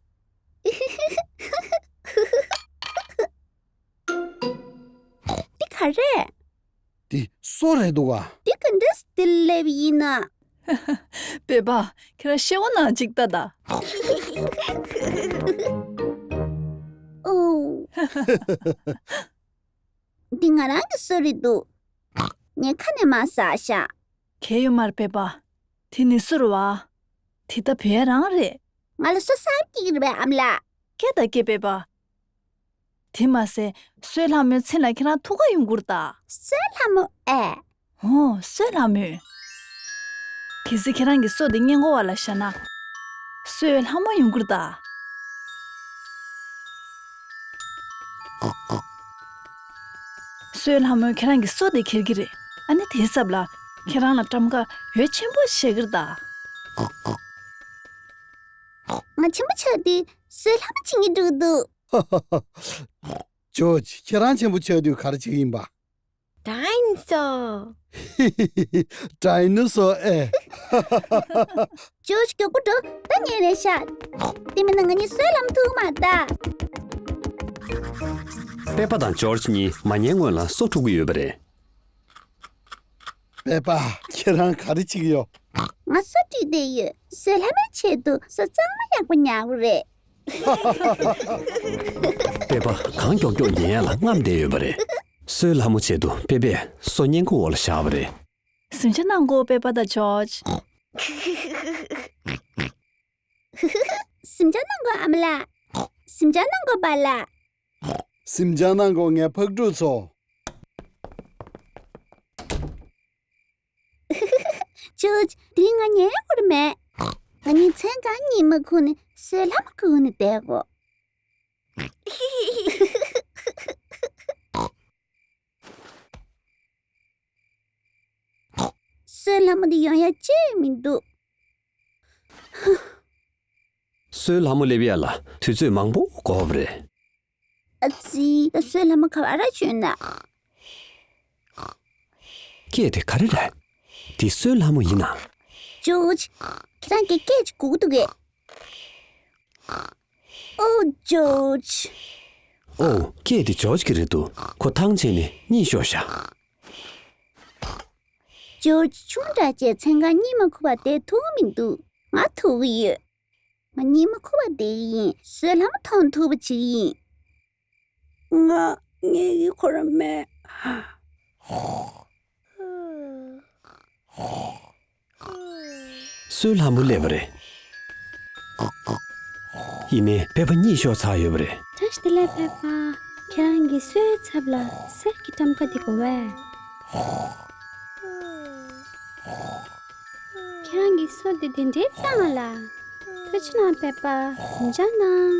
འདི་ག་རེད། འདི་སོ་རེད་འདུག་ག་འདི་ག་འདྲས་འདི་སླེབས་ཡིན་ན། པེ་པ། ཁྱེད་རང་ཤེའུ་ནང་ཅིག་ལྟ་ད། ཨོ། འདི་ང་རང་གི་སོ་རེད་འདུག་ངས་ཁ་ནས་མར་ཟ་ཤག་གལ་ཡོད་མ་རེད་པེ་པ། དེ་ནི་སུ་རེད་བ། དེ་ད་བོད་རང་རེད། ང་ལ་སོ་ཟ་སྐྱིད་རེད་པས་ཨ་མ་ལགས། སྐད་ད་སྐད་པེ་པ། དེ་མ་ཟད་སོའི་ལྷ་མོའི་མཚན་ལ་ཁྱེད་རང་ཐུགས་ཁ་ཡོང་གི་རེད་ད། སོའི་ལྷ་མོ་ཨེ། ཨོ། སོའི་ལྷ་མོས། གལ་སྲིད་ཁྱེད་རང་གི་སོ་དེ་སྔས་མགོ་བ་ལ་བཞག་ན། སོའི་ལྷ་མོ་ཡོང་གི་རེད་ད། སོའི་ལྷ་མོས་ཁྱེད་རང་གི་སོ་དེ་ཁྱེར་གྱི་རེད། ཨ་ནི་དེའི་ཚབ་ལ་ཁྱེད་རང་ལ་ཊམ་ཀ་འོད་ཆེན་པོ་བཞད་ཀྱི་རེད་ད། ང་ཆེན་པོ་ཆགས་དུས་སོའི་ལྷ་མོ་བྱེད་སྙིང་འདོད་འདུག་ཇོརྗ། ཁྱེད་རང་ཆེན་པོ་ཆགས་དུས་ག་རེ་བྱེད་ཀྱི་ཡིན་པ། ཌའི་ནོ་སོར། ཌའི་ནོ་སོར་ཨེ། ཇོརྗ་མགྱོགས་པོ་འགྲོ། ད་ཉལ་རན་ཤག་དེ་མིན་ན་ང་གཉིས་སོའི་ལྷ་མོ་ཐུག་མ་ད། པེ་པ་དང་ཇོརྗ་གཉིས་མ་ཉལ་སྔོན་ལ་སོ་འཁྲུད་ཀྱི་ཡོད་པ་རེད། པེ་པ། ཁྱེད་རང་ག་རེ་བྱེད་ཀྱི་ཡོད། ང་སོ་འཁྲུད་བསྡད་ཡོད། སོའི་ལྷ་མོའི་ཆེད་དུ་སོ་གཙང་མ་ཡག་པོ་ཉར་དགོས་རེད། པེ་པ་གང་མགྱོགས་མགྱོགས་ཉལ་ཡ་ལ་རྔམ་བསྡད་ཡོད་པ་རེད། སོའི་ལྷ་མོ་ཆེད་དུ་པེ་པས་སོ་སྔས་མགོ་བ་ལ་བཞག་པ་རེད། གཟིམ་ཆ་གནང་གོ་པེ་པ་དང་ཇོརྗ། གཟིམ་འཇག་གནང་དགོས་ཨ་མ་ལགས། གཟིམ་འཇག་གནང་དགོས་པཱ་ལགས། གཟིམ་འཇག་གནང་དགོས་ངའི་ཕག་ཕྲུག་ཚོ། ཅོ་ཅོ། དེ་རིང་ང་ཉལ་དགོས་རེད་མེད། ང་གཉིས་མཚན་གང་གཉིད་མ་ཁུག་ནས་སོས་ལྷ་མོ་སྒུག་ནས་བསྡད་དགོས། སོས་ལྷ་མོ་འདི་ཡོང་ཡ་ཅི་མི་འདུག་སོས་ལྷ་མོ་སླེབས་ཡ་ལ་དུས་ཚོད་མང་པོ་འགོར་བ་རེད། ཨ་ཙི། ད་སོས་ལྷ་མོ་ག་པར་བྱོན་ན། སྐད་དེ་ག་རེ་རེད། འདི་སོས་ལྷ་མོ་ཡིན་ན། ཇོརྗ། ཁྱེད་རང་གི་སྐད་ཅིག་སྒུག་འདུག་གས། ཨོ་ཇོརྗ། ཨོ། སྐད་དེ་ཇོརྗ་གི་རེད་འདུག་ཁོ་ཐང་ཆད་ནས་གཉིད་ཤོར་ཤག་ཇོརྗ་ཆུང་དྲགས་བྱས་མཚན་གང་གཉིད་མ་ཁུག་པར་བསྡད་ཐུབ་མི་འདུག་ང་ཐུག་གི་ཡོད། ང་གཉིད་མ་ཁུག་པར་བསྡད་ཀྱི་ཡིན། སོས་ལྷ་མོ་མཐོང་ཐུབ་པ་བྱེད་ཀྱི་ཡིན། ང་ངལ་གྱི་ཁོ་རང་མེད། སོས་ལྷ་མོ་སླེབས་པ་རེད། ཡིན་ནའི་ཕེབས་པ་གཉིད་ཤོར་ཚར་ཡོད་པ་རེད། བཀྲ་ཤིས་བདེ་ལེགས་ཕེབས་པ། ཁྱེད་རང་གི་སོའི་ཚབ་ལ་གསེར་གྱི་ཊམ་ཀ་དེ་དགོས་པས། ཁྱེད་རང་གི་སོ་དེ་དེ་འདྲའི་གཙང་ལ། ཐུགས་རྗེ་གནང་ཕེབས་པ། གཟིམ་འཇག་གནང་།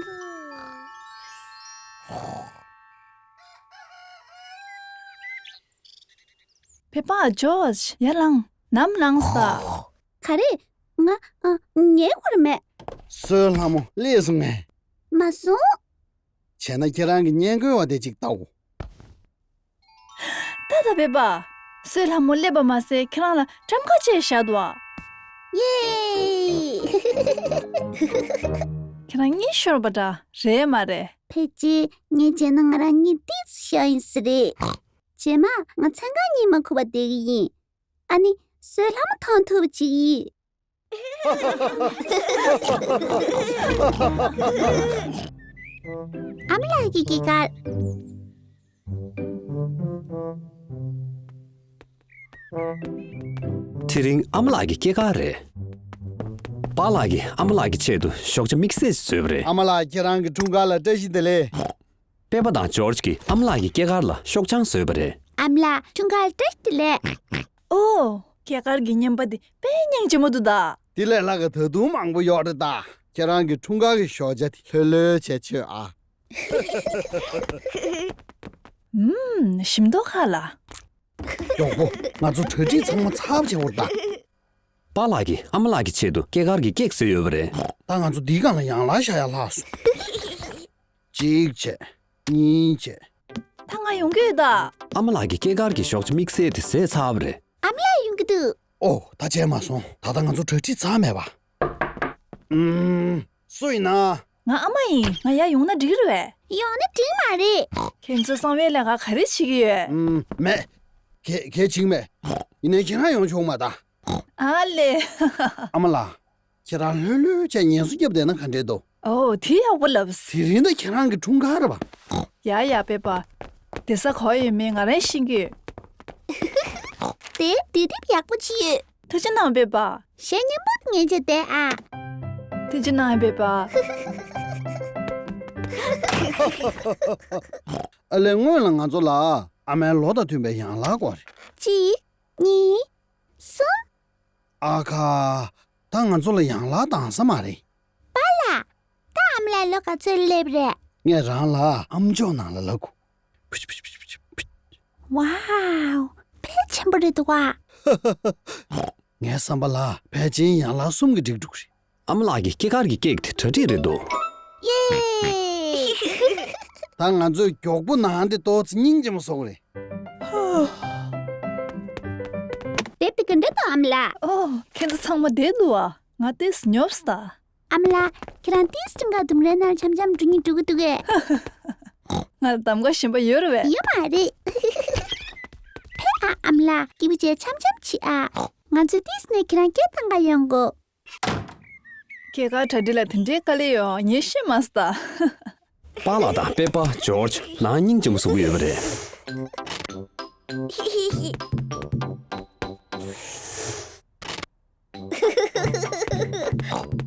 ཕེབས་པ། ཇོརྗ། ཡར་ལངས། ནམ་ལངས་ས། ག་རེ། ང་ཨ། ཉལ་དགོས་རེད་མེད། སོའི་ལྷ་མོ་སླེབས་སོང་ངས། མ་སོང་། བྱས་ན་ཁྱེད་རང་གི་བརྙན་བཀོལ་བ་དེ་གཅིག་ལྟ་འོ། ད་ད་ཕེབས་པ། སོའི་ལྷ་མོ་སླེབས་པ་མ་ཟད་ཁྱེད་རང་ལ་ཊམ་ཀ་བཅས་བཞག་འདུག་ཨ། ཡེ། ཁྱེད་རང་གཉིད་ཤོར་བ་འདྲ་རེད་མ་རེད། ཕལ་ཆེར་ངས་བྱས་ན་ང་རང་གཉིད་ཏོག་ཙམ་ཤོར་ཡིན་ས་རེད། རྗེས་མ་ང་མཚན་གང་གཉིད་མ་ཁུག་པར་བསྡད་ཀྱི་ཡིན། ཨ་ནི་སོའི་ལྷ་མོ་མཐོང་ཐུབ་པ་བྱེད་ཀྱི་ཡིན། ཨ་མ་ལགས་ཀྱི་སྐྱེས་སྐར། དེ་རིང་ཨ་མ་ལགས་ཀྱི་སྐྱེས་སྐར་རེད། པཱ་ལགས་ཀྱིས་ཨ་མ་ལགས་ཀྱི་ཆེད་དུ་ཞོགས་ཇ་དམིགས་བསལ་ཞིག་བཟོས་པ་རེད། ཨ་མ་ལགས། ཁྱེད་རང་གི་འཁྲུངས་སྐར་ལ་བཀྲ་ཤིས་བདེ་ལེགས། པེ་པ་དང་ཇོརྗ་གིས་ཨ་མ་ལགས་ཀྱི་སྐྱེས་སྐར་ལ་ཤོག་བྱང་བཟོས་པ་རེད། ཨ་མ་ལགས། འཁྲུངས་སྐར་བཀྲ་ཤིས་བདེ་ལེགས། ཨོ། སྐྱེས་སྐར་གྱི་བརྙན་པ་འདི་དཔེ་སྙིང་རྗེ་མོ་འདུག་ད། འདི་ལས་ལྷག་གི་ད་དུང་མང་པོ་ཡོད་རེད་ད། ཁྱེད་རང་གི་འཁྲུངས་སྐར་གྱི་ཞོགས་ཇ་དེ་ལྷོད་ལྷོད་བྱས་མཆོད་ཨ། ཨུམ། ཞིམ་མདོག་ཁ་ལ། མགྱོགས་པོ། ང་ཚོ་གྲ་སྒྲིག་ཚང་མ་ཚར་བ་བྱེད་དགོས་རེད་ད། པཱ་ལགས་ཀྱིས་ཨ་མ་ལགས་ཀྱི་ཆེད་དུ་སྐྱེས་སྐར་གྱི་ཀེག་བཟོས་ཡོད་པ་རེད། ད་ང་ཚོ་འདིའི་སྒང་ལ་ཡང་ལ་བཞག་ཡ་ལྷག་སོང་། གཅིག་བྱས། གཉིས་བྱས། ད་ང་ཡོང་གི་ཡོད་ད། ཨ་མ་ལགས་ཀྱིས་སྐྱེས་སྐར་གྱི་ཞོགས་ཇ་དམིགས་བསལ་དེ་བཟས་ཚར་བ་རེད། ཨ་མ་ལགས་ཡོང་གི་འདུག་ཨོ། ད་བྱས་མ་སོང་། ད་ལྟ་ང་ཚོ་གྲ་སྒྲིག་ཚར་མེད་པ། ཨུམ། སུ་ཡིན་ན། ང་ཨ་མ་ཡིན། ང་ཡར་ཡོང་ན་འགྲིག་རེད་པས། ཡོང་ན་འགྲིག་མ་རེད། ཁྱེད་ཚོ་གསང་བའི་ལས་ཀ་ག་རེ་བྱེད་ཀྱི་ཡོད། ཨུམ། མེད། གལ་གལ་ཅིག་མེད། ཡིན་ནའི་ཁྱེད་རང་ཡོང་ཆོག་མ་ད། ཨ་ལེ། ཨ་མ་ལགས། ཁྱེད་རང་ལྷོད་ལྷོད་བྱས་ངལ་གསོ་བརྒྱབ་བསྡད་ན་ག་འདྲས་འདུག་ཨོ། དེ་ཡག་པོ་ལབ། དེ་རིང་ད་ཁྱེད་རང་གི་འཁྲུངས་སྐར་རེད་པ། ཡ་ཡ། པེ་པ། བསྡད་ས་ག་པར་ཡོད་མེད་ང་རང་ཤེས་ཀྱི་ཡོད། དེ་དེ་དེབ་ཡག་པོ་ཅིག་ཡོད། ཐུགས་རྗེ་གནང་པེ་པ། གཞས་སྙན་པོ་ངས་བྱས་བསྡད་ཨ། ཐུགས་རྗེ་གནང་པེ་པ། ཨ་ལས། སྔོན་ལ་ང་ཚོ་ལ་ཨ་མའི་ལོ་དང་མཐུན་པའི་ཡང་ལག་དགོས་རེད། གཅིག་གཉིས། གསུམ། ཨ་ཁ། ད་ང་ཚོ་ལ་ཡང་ལག་འདང་ས་མ་རེད། པཱ་ལགས། ད་ཨ་མ་ལགས་ལོ་ག་ཚོད་སླེབས་རེད། ངས་རང་ལ་ཨམ་ཅོག་ནང་ལ་ལབ་དགོས། ཕུ་ཕུ་ཕུ་ཕུ་ཕུ། ཝའོ། ཕལ་ཆེན་པོ་རེད་འདུག་པ། ངའི་བསམ་པ་ལ་ཕལ་ཆེར་ཡང་ལག་གསུམ་གྱིས་འགྲིག་འགྲོ་གི་རེད། ཨ་མ་ལགས་ཀྱི་སྐྱེས་སྐར་གྱི་ཀེག་དེ་གྲ་སྒྲིག་རེད་འདུག་ཡེ། ད་ང་ཚོས་མགྱོགས་པོ་ནང་དེ་ཏོག་ཙམ་སྙིང་རྗེ་མོ་བཟོ་དགོས་རེད། དེབ་དེ་ག་འདྲ་འདུག་ཨ་མ་ལགས། ཨོ། ཁྱེད་ཚོ་ཚང་མ་བསྡད་འདུག་པ། ང་ཏོག་ཙམ་ཉོབ་སོང་ད། ཨ་མ་ལགས། ཁྱེད་རང་ཏོག་ཙམ་སྤྲིན་དཀར་ལྡུམ་རའི་ནང་འཆམ་འཆམ་འགྲོ་སྙིང་འདོད་ཀྱི་འདུག་གས། ང་ལ་གདམ་ག་གཞན་པ་ཡོད་རེད་པས། ཡོད་མ་རེད། ཕེབས་ཨ། ཨ་མ་ལགས། སྐྱིད་པོ་བྱས་འཆམ་འཆམ་བྱེད་ཨ། ང་ཚོས་ཏོག་ཙམ་ནས་ཁྱེད་རང་སྐད་བཏང་ག་ཡོང་གོ། སྐྱེས་སྐར་གྲ་སྒྲིག་ལ་དེ་འདྲའི་དཀའ་ལས་ཡོད་ངས་ཤེས་མ་སོང་ད། པཱ་ལགས་དང་པེ་པ། ཇོརྗ་ནང་སྙིང་རྗེ་མོ་བཟོ་གི་ཡོད་པ་རེད།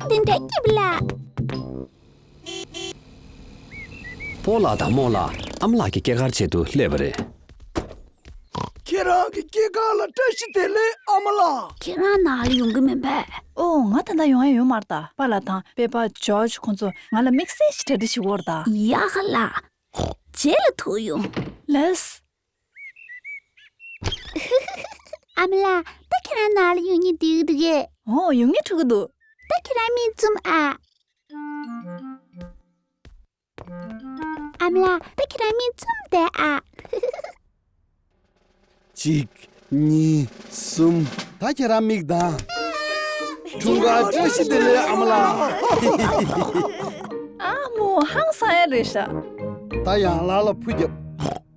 འདི་ འདྲ་སྐྱིད་པ་ལ། སྤོ་ལགས་དང་རྨོ་ལགས་ཨ་མ་ལགས་ཀྱི་སྐྱེས་སྐར་ཆེད་དུ་སླེབས་པ་རེད། ཁྱེད་རང་གི་སྐྱེས་སྐར་ལ་བཀྲ་ཤིས་བདེ་ལེགས་ཨ་མ་ལགས། ཁྱེད་རང་ནང་ལ་ཡོང་གི་མིན་པས། ཨོ། ང་ད་ལྟ་ཡོང་ཡ་ཡོད་མ་རེད་ད། པཱ་ལགས་དང་པེ་པ་ཇོརྗ་ཁོང་ཚོ་ང་ལ་དམིགས་བསལ་ཞིག་གྲ་སྒྲིག་ཞིག་ཡོད་རེད་ད། ཡ་ཧ་ལ། རྗེས་ལ་ཐུག་ཡོང་། ལགས། ཨ་མ་ལགས། ད་ཁྱེད་རང་ནང་ལ་ཡོང་སྙིང་འདོད་ཀྱི་འདུག་གས། ཨོ། ཡོང་སྙིང་འདོད་ཀྱི་འདུག། ད་ཁྱེད་རང་མིག་བཙུམ་ཨ། ཨ་མ་ལགས། ད་ཁྱེད་རང་མིག་བཙུམ་བསྡད་ཨ། གཅིག་གཉིས། གསུམ། ད་ཁྱེད་རང་མིག་གདངས། འཁྲུངས་སྐར་བཀྲ་ཤིས་བདེ་ལེགས་ཨ་མ་ལགས། ཨ་མོ། ཧང་སང་ཡ་རེད་ཤག། ད་ཡང་ལག་ལ་ཕུ་རྒྱབ།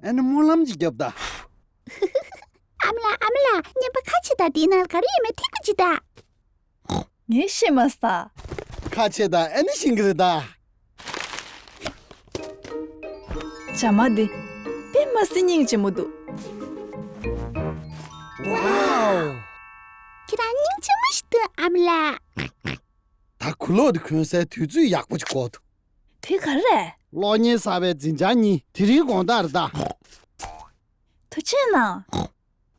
ཨ་ནི་སྨོན་ལམ་ཅིག་རྒྱོབ་ད། ཨ་མ་ལགས། ཨ་མ་ལགས། རྔན་པ་ཁ་ཕྱེ་དང་། དེའི་ནང་ལ་ག་རེ་ཡོད་མེད་ཐིག་པ་ཅིག་ལྟ། ངས་ཤེས་མ་སོང་ད། ཁ་ཕྱེ་དང་། ཨ་ནི་ཤེས་ཀྱི་རེད་ད། བྱ་མ་འདི་དཔེ་མ་སྲིད་སྙིང་རྗེ་མོ་འདུག། ཝའོ། ཁྱེད་རང་སྙིང་རྗེ་མོ་ཞིག་འདུག་ཨ་མ་ལགས། ད་གུ་ལོག་འདི་གོན་སའི་དུས་ཚོད་ཡག་པོ་ཅིག་འགོར་འདུག། དེ་ག་རེ་རེད། གློག་བརྙན་གསར་པའི་འཛིན་གྲྭ་གཉིས་དེ་རིང་དགོང་དག་རེད་ད། ཐུགས་རྗེ་གནང་།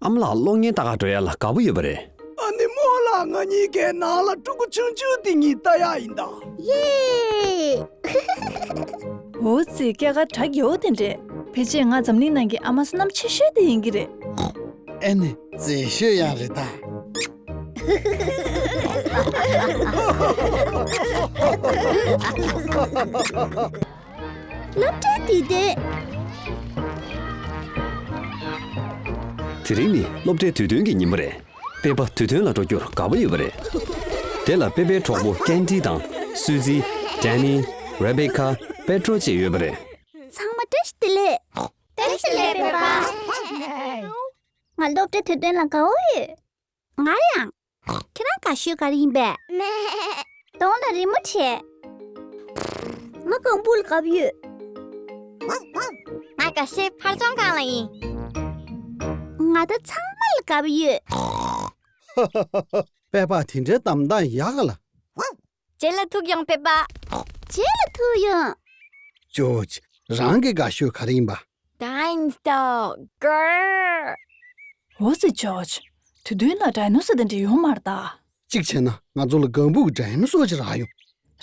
ཨ་མ་ལགས། གློག་བརྙན་ལྟ་ག་འགྲོ་ཡ་ལ་དགའ་པོ་ཡོད་པ་རེད། ཨ་ནི་རྨོ་ལགས། ང་གཉིས་ཀའི་ནང་ལ་ཕྲུ་གུ་ཆུང་ཆུང་དེ་གཉིས་ལྟ་ཡག་ཡིན་ད། ཡེ། འོ་ཙི། སྐྱེས་སྐར་གྲ་རྒྱས་པོ་དེ་འདྲས། ཕལ་ཆེར་ང་འཛམ་གླིང་ནང་གི་ཨ་མ་བསོད་ནམས་ཆེ་ཤོས་དེ་ཡིན་གྱི་རེད། ཨེ་ནི། མཛེས་ཤོས་ཡང་རེད་ད། སློབ་གྲྭའི་དུས་སྟོན། དེ་རིང་ནི་སློབ་གྲྭའི་དུས་སྟོན་གྱི་ཉིན་མོ་རེད། པེ་པ་དུས་སྟོན་ལ་འགྲོ་རྒྱུར་དགའ་པོ་ཡོད་པ་རེད། དེ་ལ་པེ་པའི་གྲོགས་པོ་ཀན་ཌི་དང་། སུ་ཛི། ཌན་ནི། རེ་བེ་ཁ། པེ་ཏྲོ་བཅས་ཡོད་པ་རེད། ཚང་མ་བཀྲ་ཤིས་བདེ་ལེགས། བཀྲ་ཤིས་བདེ་ལེགས་པེ་པ། ང་སློབ་གྲྭའི་དུས་སྟོན་ལ་དགའ་པོ་ཡོད། ང་ཡང་། ཁྱེད་རང་དགའ་ཤོས་ག་རེ་ཡིན་པས། གདོང་ལ་རི་མོ་བྲིས། ང་ལྒང་བུ་ལ་དགའ་པོ་ཡོད། ང་དགའ་ཤོས་ཕར་ཚོང་ཁང་ལ་ཡིན། ང་ད་ཚང་མ་ལ་དགའ་པོ་ཡོད། པེ་པ་དེ་འདྲའི་གདམ་སྟངས་ཡག་ག་ལ། རྗེས་ལ་ཐུག་ཡོང་པེ་པ། རྗེས་ལ་ཐུག་ཡོང་། ཇོརྗ། རང་གི་དགའ་ཤོས་ག་རེ་ཡིན་པ། ཌའི་ནོ་སོར། གར། འོ་ཙི་ཇོརྗ། དུས་སྟོན་ལ་ཌའི་ནོ་སོར་དེ་འདྲ་ཡོད་མ་རེད་ད། གཅིག་བྱས་ན་ང་ཚོ་ལ་ལྒང་བུ་གི་ཌའི་ནོ་སོར་ཅིག་རག་ཡོང་།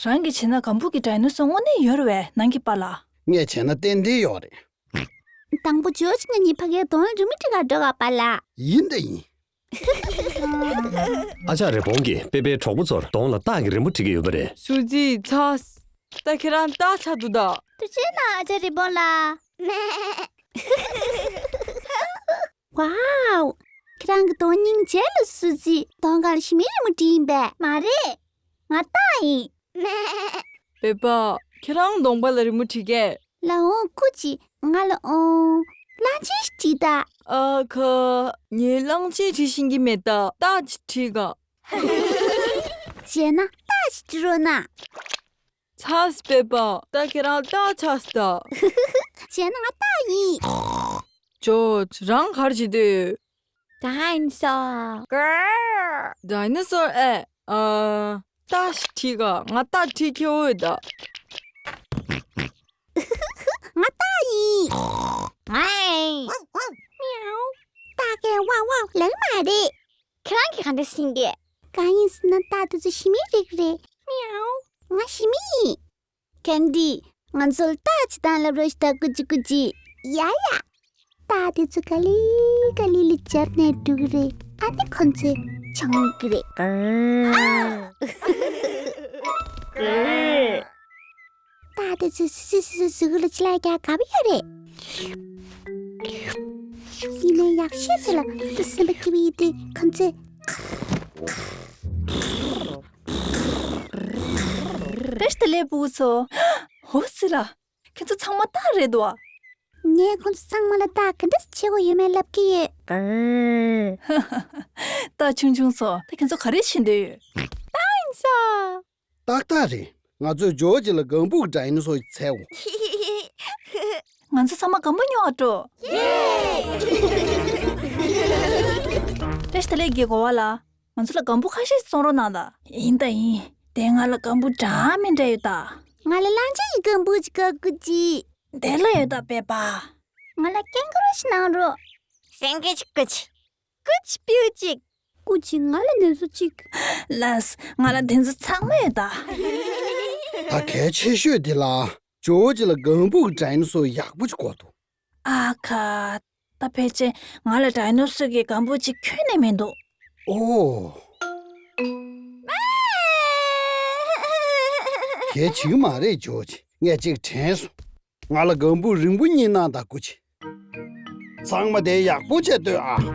རང་གིས་བྱས་ན་ལྒང་བུ་གི་ཌའི་ནོ་སོར་དངོས་གནས་ཡོད་རེད་པས། ནང་གི་པཱ་ལགས། ངས་བྱས་ན་ཏན་ཏན་ཡོད་རེད། དང་པོ་ཇོརྗ་ང་གཉིས་ཕ་གིར་གདོང་ལ་རི་མོ་བྲིས་ག་འགྲོ་ག་པཱ་ལགས། ཡིན་ད་ཡིན། ཨ་ཅག་རི་བོང་གིས་པེ་པའི་གྲོགས་པོ་ཚོར་གདོང་ལ་སྟག་གི་རི་མོ་བྲིས་ཀྱི་ཡོད་པ་རེད། སུ་ཛི། ཚ། ད་ཁྱེད་རང་སྟག་ཆགས་འདུག་ད། ཐུགས་རྗེ་གནང་ཨ་ཅག་རི་བོང་ལགས། ཝའོ། ཁྱེད་རང་གི་གདོང་སྙིང་རྗེ་ལ། སུ་ཛི། གདོང་སྒང་ལ་ཞི་མིའི་རི་མོ་བྲིས་ཡིན་པས། མ་རེད། ང་སྟག་ཡིན། པེ་པ། ཁྱེད་རང་གདོང་པ་ལ་རི་མོ་བྲིས་ཀས། ལགས་འོང་། སྐུ་མཁྱེན། ང་ལ་འོང་། གླང་ཆེན་ཞིག་བྲིས་ད། ཨ་ཁ། ངས་གླང་ཆེན་བྲིས་ཤེས་ཀྱི་མེད་ད། སྟག་ཅིག་བྲིས་ག། བྱས་ན་སྟག་ཅིག་བྲིས་རོགས་གནང་། ཚ་སི་པེ་པ། ད་ཁྱེད་རང་སྟག་ཆགས་སི་ད། བྱས་ན་ང་སྟག་ཡིན། ཇོརྗ། རང་ག་རེ་བྱེད་འདོད། ཌའི་ནོ་སོར། གར། ཌའི་ནོ་སོར་ཨེ། ཨ། སྟག་ཞིག་བྲིས་ག། ང་སྟག་བྲིས་ཁེལ་ཡོད་ད། ང་སྟག་ཡིན། ཝའི། མིའུ། སྟག་གིས་ཝའོ་ཝའོ་ལབ་མ་རེད། ཁྱེད་རང་གིས་ག་འདྲ་ཤེས་ཀྱི། གང་ཡིན་ཟེར་ན་སྟག་དེ་ཚོ་ཞི་མིའི་རིགས་རེད། མིའུ། ང་ཞི་མི་ཡིན། ཀན་ཌི། ང་ཚོ་ལ་རྟ་ཆས་སྟངས་བསླབ་རོགས་ཞུ་ད། ཀུ་ཅི་ཀུ་ཅི། ཡ་ཡ། རྟ་དེ་ཚོ་ག་ལེ་ག་ལེ་ལ་འཇབ་ནས་འགྲོ་གི་རེད། ཨ་ནི་ཁོ་ཚོས་ཆང་གི་རེད། རྟ་དེ་ཚོས་སི་སི་སི་སི་གཟུགས་ལ་ཅི་ལ་རྒྱག་དགའ་པོ་ཡོད་རེད། ཡིན་ནའི་ཡག་ཤོས་དེ་ལ་སེམས་པ་སྐྱིད་པོ་ཡིན་དུས་ཁོ་ཚོས། བཀྲ་ཤིས་བདེ་ལེགས་ཕྲུ་གུ་ཚོ། འོ་ཙི་ལ། ཁྱེད་ཚོ་ཚང་མ་སྟག་རེད་དོ། ངས་ཁོང་ཚོ་ཚང་མ་ལ་སྟག་ག་འདྲ་སེ་བྱེད་དགོས་ཡོད་མེད་ལབ་ཀྱི་ཡོད། སྟག་ཆུང་ཆུང་ཚོ། ད་ཁྱེད་ཚོ་ག་རེ་བྱེད་འདོད་ཡོད། སྟག་ཡིན་ས། ཏག་ཏག་རེད། ང་ཚོས་ཇོ་ཇི་ལ་ལྒང་བུ་གི་ཌའི་ནོ་སོར་ཅིག་འཚོལ་འོང་། ང་ཚོ་ཚང་མ་ལྒང་བུ་ཉོ་བར་འགྲོ། བཀྲ་ཤིས་བདེ་ལེགས་ཀྱི་གོ་བ་ལ། ང་ཚོ་ལ་ལྒང་བུ་ཁ་ཤས་ཤིག་བཙོང་རོགས་གནང་དང་། ཡིན་ད་ཡིན། དེ་ང་ལ་སྒམ་པོ་འདྲ་མི་འདྲ་ཡོད་ད། ང་ལ་གླང་ཆེན་གྱི་སྒམ་པོ་ཅིག་བཀག་གི་ཅི། དེ་ལ་ཡོད་ད་པེ་པ། ང་ལ་ཀེང་གུ་རུ་ཞིག་གནང་རོགས། སེང་གེ་ཅིག་སྐུ་ཅི། སྐུ་ཅི་པིའུ་ཅིག་སྐུ་ཅི་ང་ལ་ནེ་ཙོ་ཅིག་ལགས། ང་ལ་དེ་ཚོ་ཚང་མ་ཡོད་ད། ད་གལ་ཆེ་ཤོས་དེ་ལ་ཇོ་ཅི་ལ་སྒམ་པོ་གི་ཌའི་ནོ་སོར་ཡག་པོ་ཅིག་དགོས་འདུག་ཨ་ཁ། ད་ཕལ་ཆེར་ང་ལ་ཌའི་ནོ་སོར་གྱི་སྒམ་པོ་ཅིག་ཁྱོན་ནས་མི་འདུག་ཨོ། གལ་ཆེ་གི་མ་རེད་ཇོ་ཅི། ངས་ཅིག་དྲན་སོང་། ང་ལ་སྒམ་པོ་རིང་པོ་གཉིས་གནང་དང་སྐུ་མཁྱེན། ཚང་མ་དེ་ཡག་པོ་བྱས་ལྟོས་ཨ།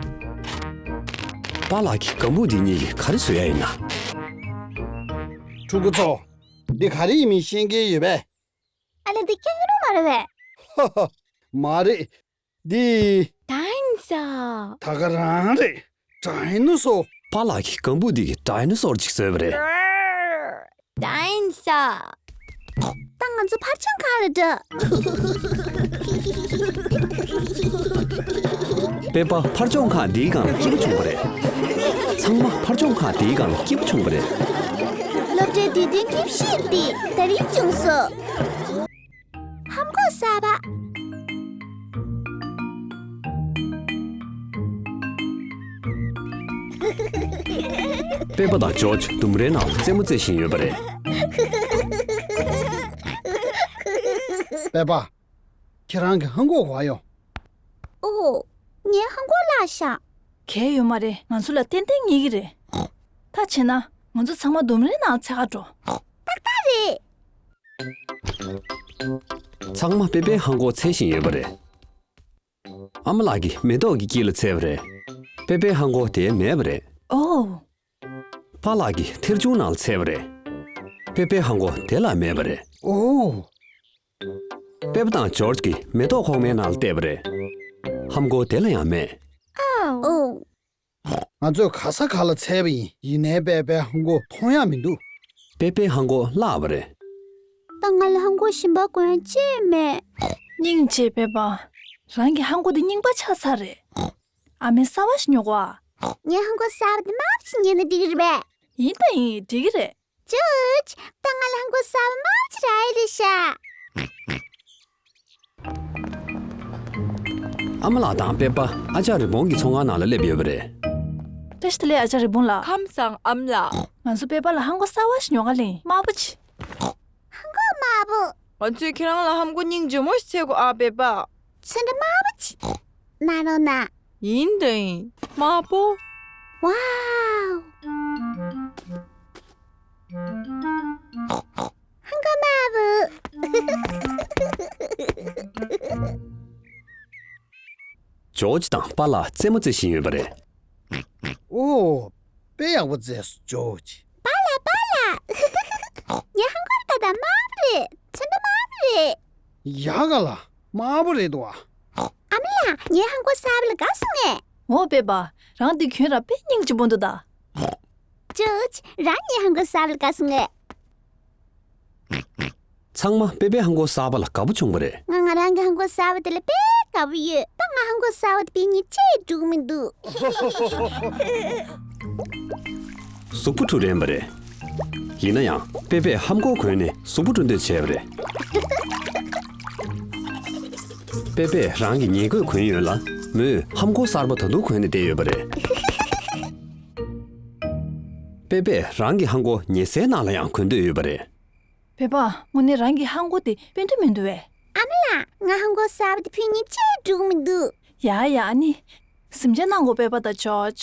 པཱ་ལགས་ཀྱིས་སྒམ་པོ་འདི་གཉིས་ཀྱིས་ག་རེ་བཟོ་ཡ་ཡིན་ན། ཕྲུ་གུ་ཚོ། འདི་ག་རེ་ཡིན་མིན་ཤེས་མཁན་ཡོད་པས། ཨ་ལེ་འདི་ཀེང་གུ་རུ་མ་རེད་པས། ཧ་ཧ། མ་རེད། འདི། ཌའི་ནོ་སོར། ད་ག་རང་རེད། ཌའི་ནོ་སོར། པཱ་ལགས་ཀྱིས་སྒམ་པོ་འདི་གི་ཌའི་ནོ་སོར་ཅིག་བཟོས་པ་རེད། ཌའི་ནོ་སོར། ད་ང་ཚོ་ཕར་ཕྱོགས་ཁང་ལ་འགྲོ། པེ་པ་ཕར་ཕྱོགས་ཁང་འདིའི་སྒང་ལ་སྐྱིད་པོ་བྱུང་བ་རེད། ཚང་མ་ཕར་ཕྱོགས་ཁང་འདིའི་སྒང་ལ་སྐྱིད་པོ་བྱུང་བ་རེད། སློབ་གྲྭའི་དུས་སྟོན་དངོས་གཞི་འདི་ད་རེས་བྱུང་སོང་། ཧམ་གོག་གསར་པ། པེ་པ་དང་ཇོརྗ་ལྡུམ་རའི་ནང་ལ་རྩེད་མོ་རྩེ་བཞིན་ཡོད་པ་རེད། པེ་པ། ཁྱེད་རང་གི་ཧམ་གོག་ག་པར་ཡོང་། ཨོ། ངའི་ཧམ་གོག་བརླག་ཤག་གས་ཡོད་མ་རེད། ང་ཚོ་ལ་ཏན་ཏན་རྙེད་ཀྱི་རེད། ད་བྱས་ན་ང་ཚོ་ཚང་མ་ལྡུམ་རའི་ནང་འཚོལ་ག་འགྲོ། ཏག་ཏག་རེད། ཚང་མ་པེ་པེའི་ཧམ་གོག་འཚོལ་བཞིན་ཡོད་པ་རེད། ཨ་མ་ལགས་ཀྱིས་མེ་ཏོག་གི་དཀྱིལ་ལ་འཚོལ་བ་རེད། པེ་པེའི་ཧམ་གོག་དེར་མེད་པ་རེད། ཨོ། པཱ་ལགས་ཀྱིས་ཐེར་ཆུང་ནང་ལ་འཚོལ་བ་རེད། པེ་པེའི་ཧམ་གོག་དེ་ལ་མེད་པ་རེད། ཨོ། པེ་པ་དང་ཇོརྗ་ཀྱིས་མེ་ཏོག་ཁོག་མའི་ནང་ལ་བལྟས་པ་རེད། ཧམ་གོག་དེ་ལ་ཡང་མེད། ཨོ། ང་ཚོས་ག་ས་ག་ལ་འཚོལ་བ་ཡིན། ཡིན་ནའི་པེ་པེའི་ཧམ་གོག་མཐོང་ཡ་མི་འདུག་པེ་པེའི་ཧམ་གོག་བརླག་པ་རེད། ད་ང་ལ་ཧམ་གོག་གཞན་པ་གོན་ཡ་ཅི་ཡང་མེད། སྙིང་རྗེ་པེ་པ། རང་གི་ཧམ་གོག་དེ་རྙིང་པ་ཆགས་ཚར་རེད། ཨ་མའི་གསར་པ་ཞིག་ཉོ་དགོས་ཨ། ངའི་ཧམ་གོག་གསར་པ་དེ་དམར་པོ་ཞིག་ཉོས་ན་འགྲིག་གི་རེད་པས། ཡིན་ད་ཡིན། འགྲིག་གི་རེད། ཇོརྗ། ད་ང་ལ་ཧམ་གོག་གསར་པ་དམར་པོ་ཅིག་རག་ཡ་རེད་ཤག་ཨ་མ་ལགས་དང་པེ་པ་ཨ་ཅག་རི་བོང་གི་ཚོང་ཁང་ནང་ལ་སླེབས་ཡོད་པ་རེད། བཀྲ་ཤིས་བདེ་ལེགས་ཨ་ཅག་རི་བོང་ལགས། ཁམས་བཟང་ཨ་མ་ལགས། ང་ཚོ་པེ་པ་ལ་ཧམ་གོག་གསར་པ་ཞིག་ཉོ་ག་སླེབས་ཡིན། དམར་པོ་ཅིག་ཧམ་གོག་དམར་པོ། ང་ཚོས་ཁྱེད་རང་ལ་ཧམ་གོག་སྙིང་རྗེ་མོ་ཞིག་འཚོལ་དགོས་ཨ་པེ་པ། ཚོན་ཁྲ་དམར་པོ་ཅིག་གནང་རོགས་གནང་། ཡིན་དང་ཡིན། དམར་པོ། ཝའོ། ཧམ་གོག་དམར་པོ། ཇོརྗ་དང་པཱ་ལགས་རྩེད་མོ་རྩེ་བཞིན་ཡོད་པ་རེད། ཨོ། དཔེ་ཡག་པོ་རྩེས་སོང་ཇོརྗ། པཱ་ལགས་པཱ་ལགས། ངའི་ཧམ་གོག་ད་ལྟ་དམར་པོ་རེད། ཚོན་ཁྲ་དམར་པོ་རེད། ཡ་ག་ལ། དམར་པོ་རེད་འདུག་ཨ། ཨ་མ་ལགས་ངའི་ཧམ་གོག་གསར་པ་ལ་དགའ་སོང་ངས། འོ་པེ་པ། རང་འདི་གྱོན་ར་དཔེ་སྙིང་རྗེ་པོ་འདུག་ད། ཇོརྗ། རང་ངའི་ཧམ་གོག་གསར་པ་ལ་དགའ་སོང་ངས། ཚང་མ་པེ་པེའི་ཧམ་གོག་གསར་པ་ལ་དགའ་པོ་བྱུང་བ་རེད། ང་ང་རང་གི་ཧམ་གོག་གསར་པ་དེ་ལ་དཔེ་དགའ་པོ་ཡོད། ད་ང་ཧམ་གོག་གསར་པ་དེ་ཕུད་མཁན་ཅིག་འགྲོ་གི་མི་འདུག་གཟུགས་པོ་བཀྲུ་རན་པ་རེད། ཡིན་ན་ཡང་པེ་པེས་ཧམ་གོག་གོན་ནས་གཟུགས་པོ་བཀྲུ་འདོད་བྱས་པ་རེད། པེ་པེས་རང་གི་ཉལ་གོས་གོན་ཡོད་ལ། མོས་ཧམ་གོག་གསར་པ་ད་དུང་གོན་ནས་བསྡད་ཡོད་པ་རེད། པེ་པེས་རང་གི་ཧམ་གོག་ཉལ་སའི་ནང་ལ་ཡང་གོན་འདོད་ཡོད་པ་རེད། པེ་པ། དངོས་གནས་རང་གི་ཧམ་གོག་དེ་དཔེ་མཐོ་མི་འདུག་བས། ཨ་མ་ལགས། ང་ཧམ་གོག་གསར་པ་དེ་ཕུད་མཁན་ཅིག་འགྲོ་གི་མི་འདུག་ཡ་ཡ། ཨ་ནི། གཟིམ་འཇག་གནང་དགོས་པེ་པ་དང་ཇོརྗ།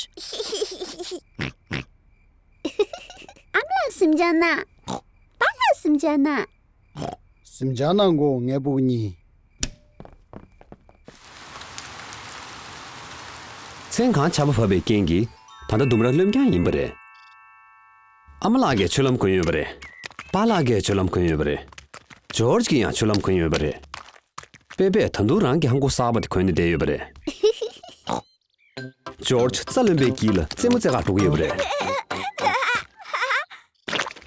ཨ་མ་ལགས་གཟིམ་འཇག་གནང་། པཱ་ལགས་གཟིམ་འཇག་གནང་། གཟིམ་འཇག་གནང་དགོས་ངའི་བུ་གཉིས། མཚན་གང་ཆར་པ་བབས་པའི་རྐྱེན་གྱིས་ད་ལྟ་ལྡུམ་ར་རློན་རྐྱང་ཡིན་པ་རེད། ཨ་མ་ལགས་ཀྱིས་ཆུ་ལྷམ་གོན་ཡོད་པ་རེད། པཱ་ལགས་ཀྱིས་ཆུ་ལྷམ་གོན་ཡོད་པ་རེད། ཇོརྗ་ཀྱིས་ཡང་ཆུ་ལྷམ་གོན་ཡོད་པ་རེད། པེ་པེས་ད་དུང་རང་གི་ཧམ་གོག་གསར་པ་དེ་གོན་ནས་བསྡད་ཡོད་པ་རེད། ཇོརྗ་རྩྭ་རློན་པའི་དཀྱིལ་ལ་རྩེད་མོ་རྩེ་གར་འགྲོ་གི་ཡོད་པ་རེད།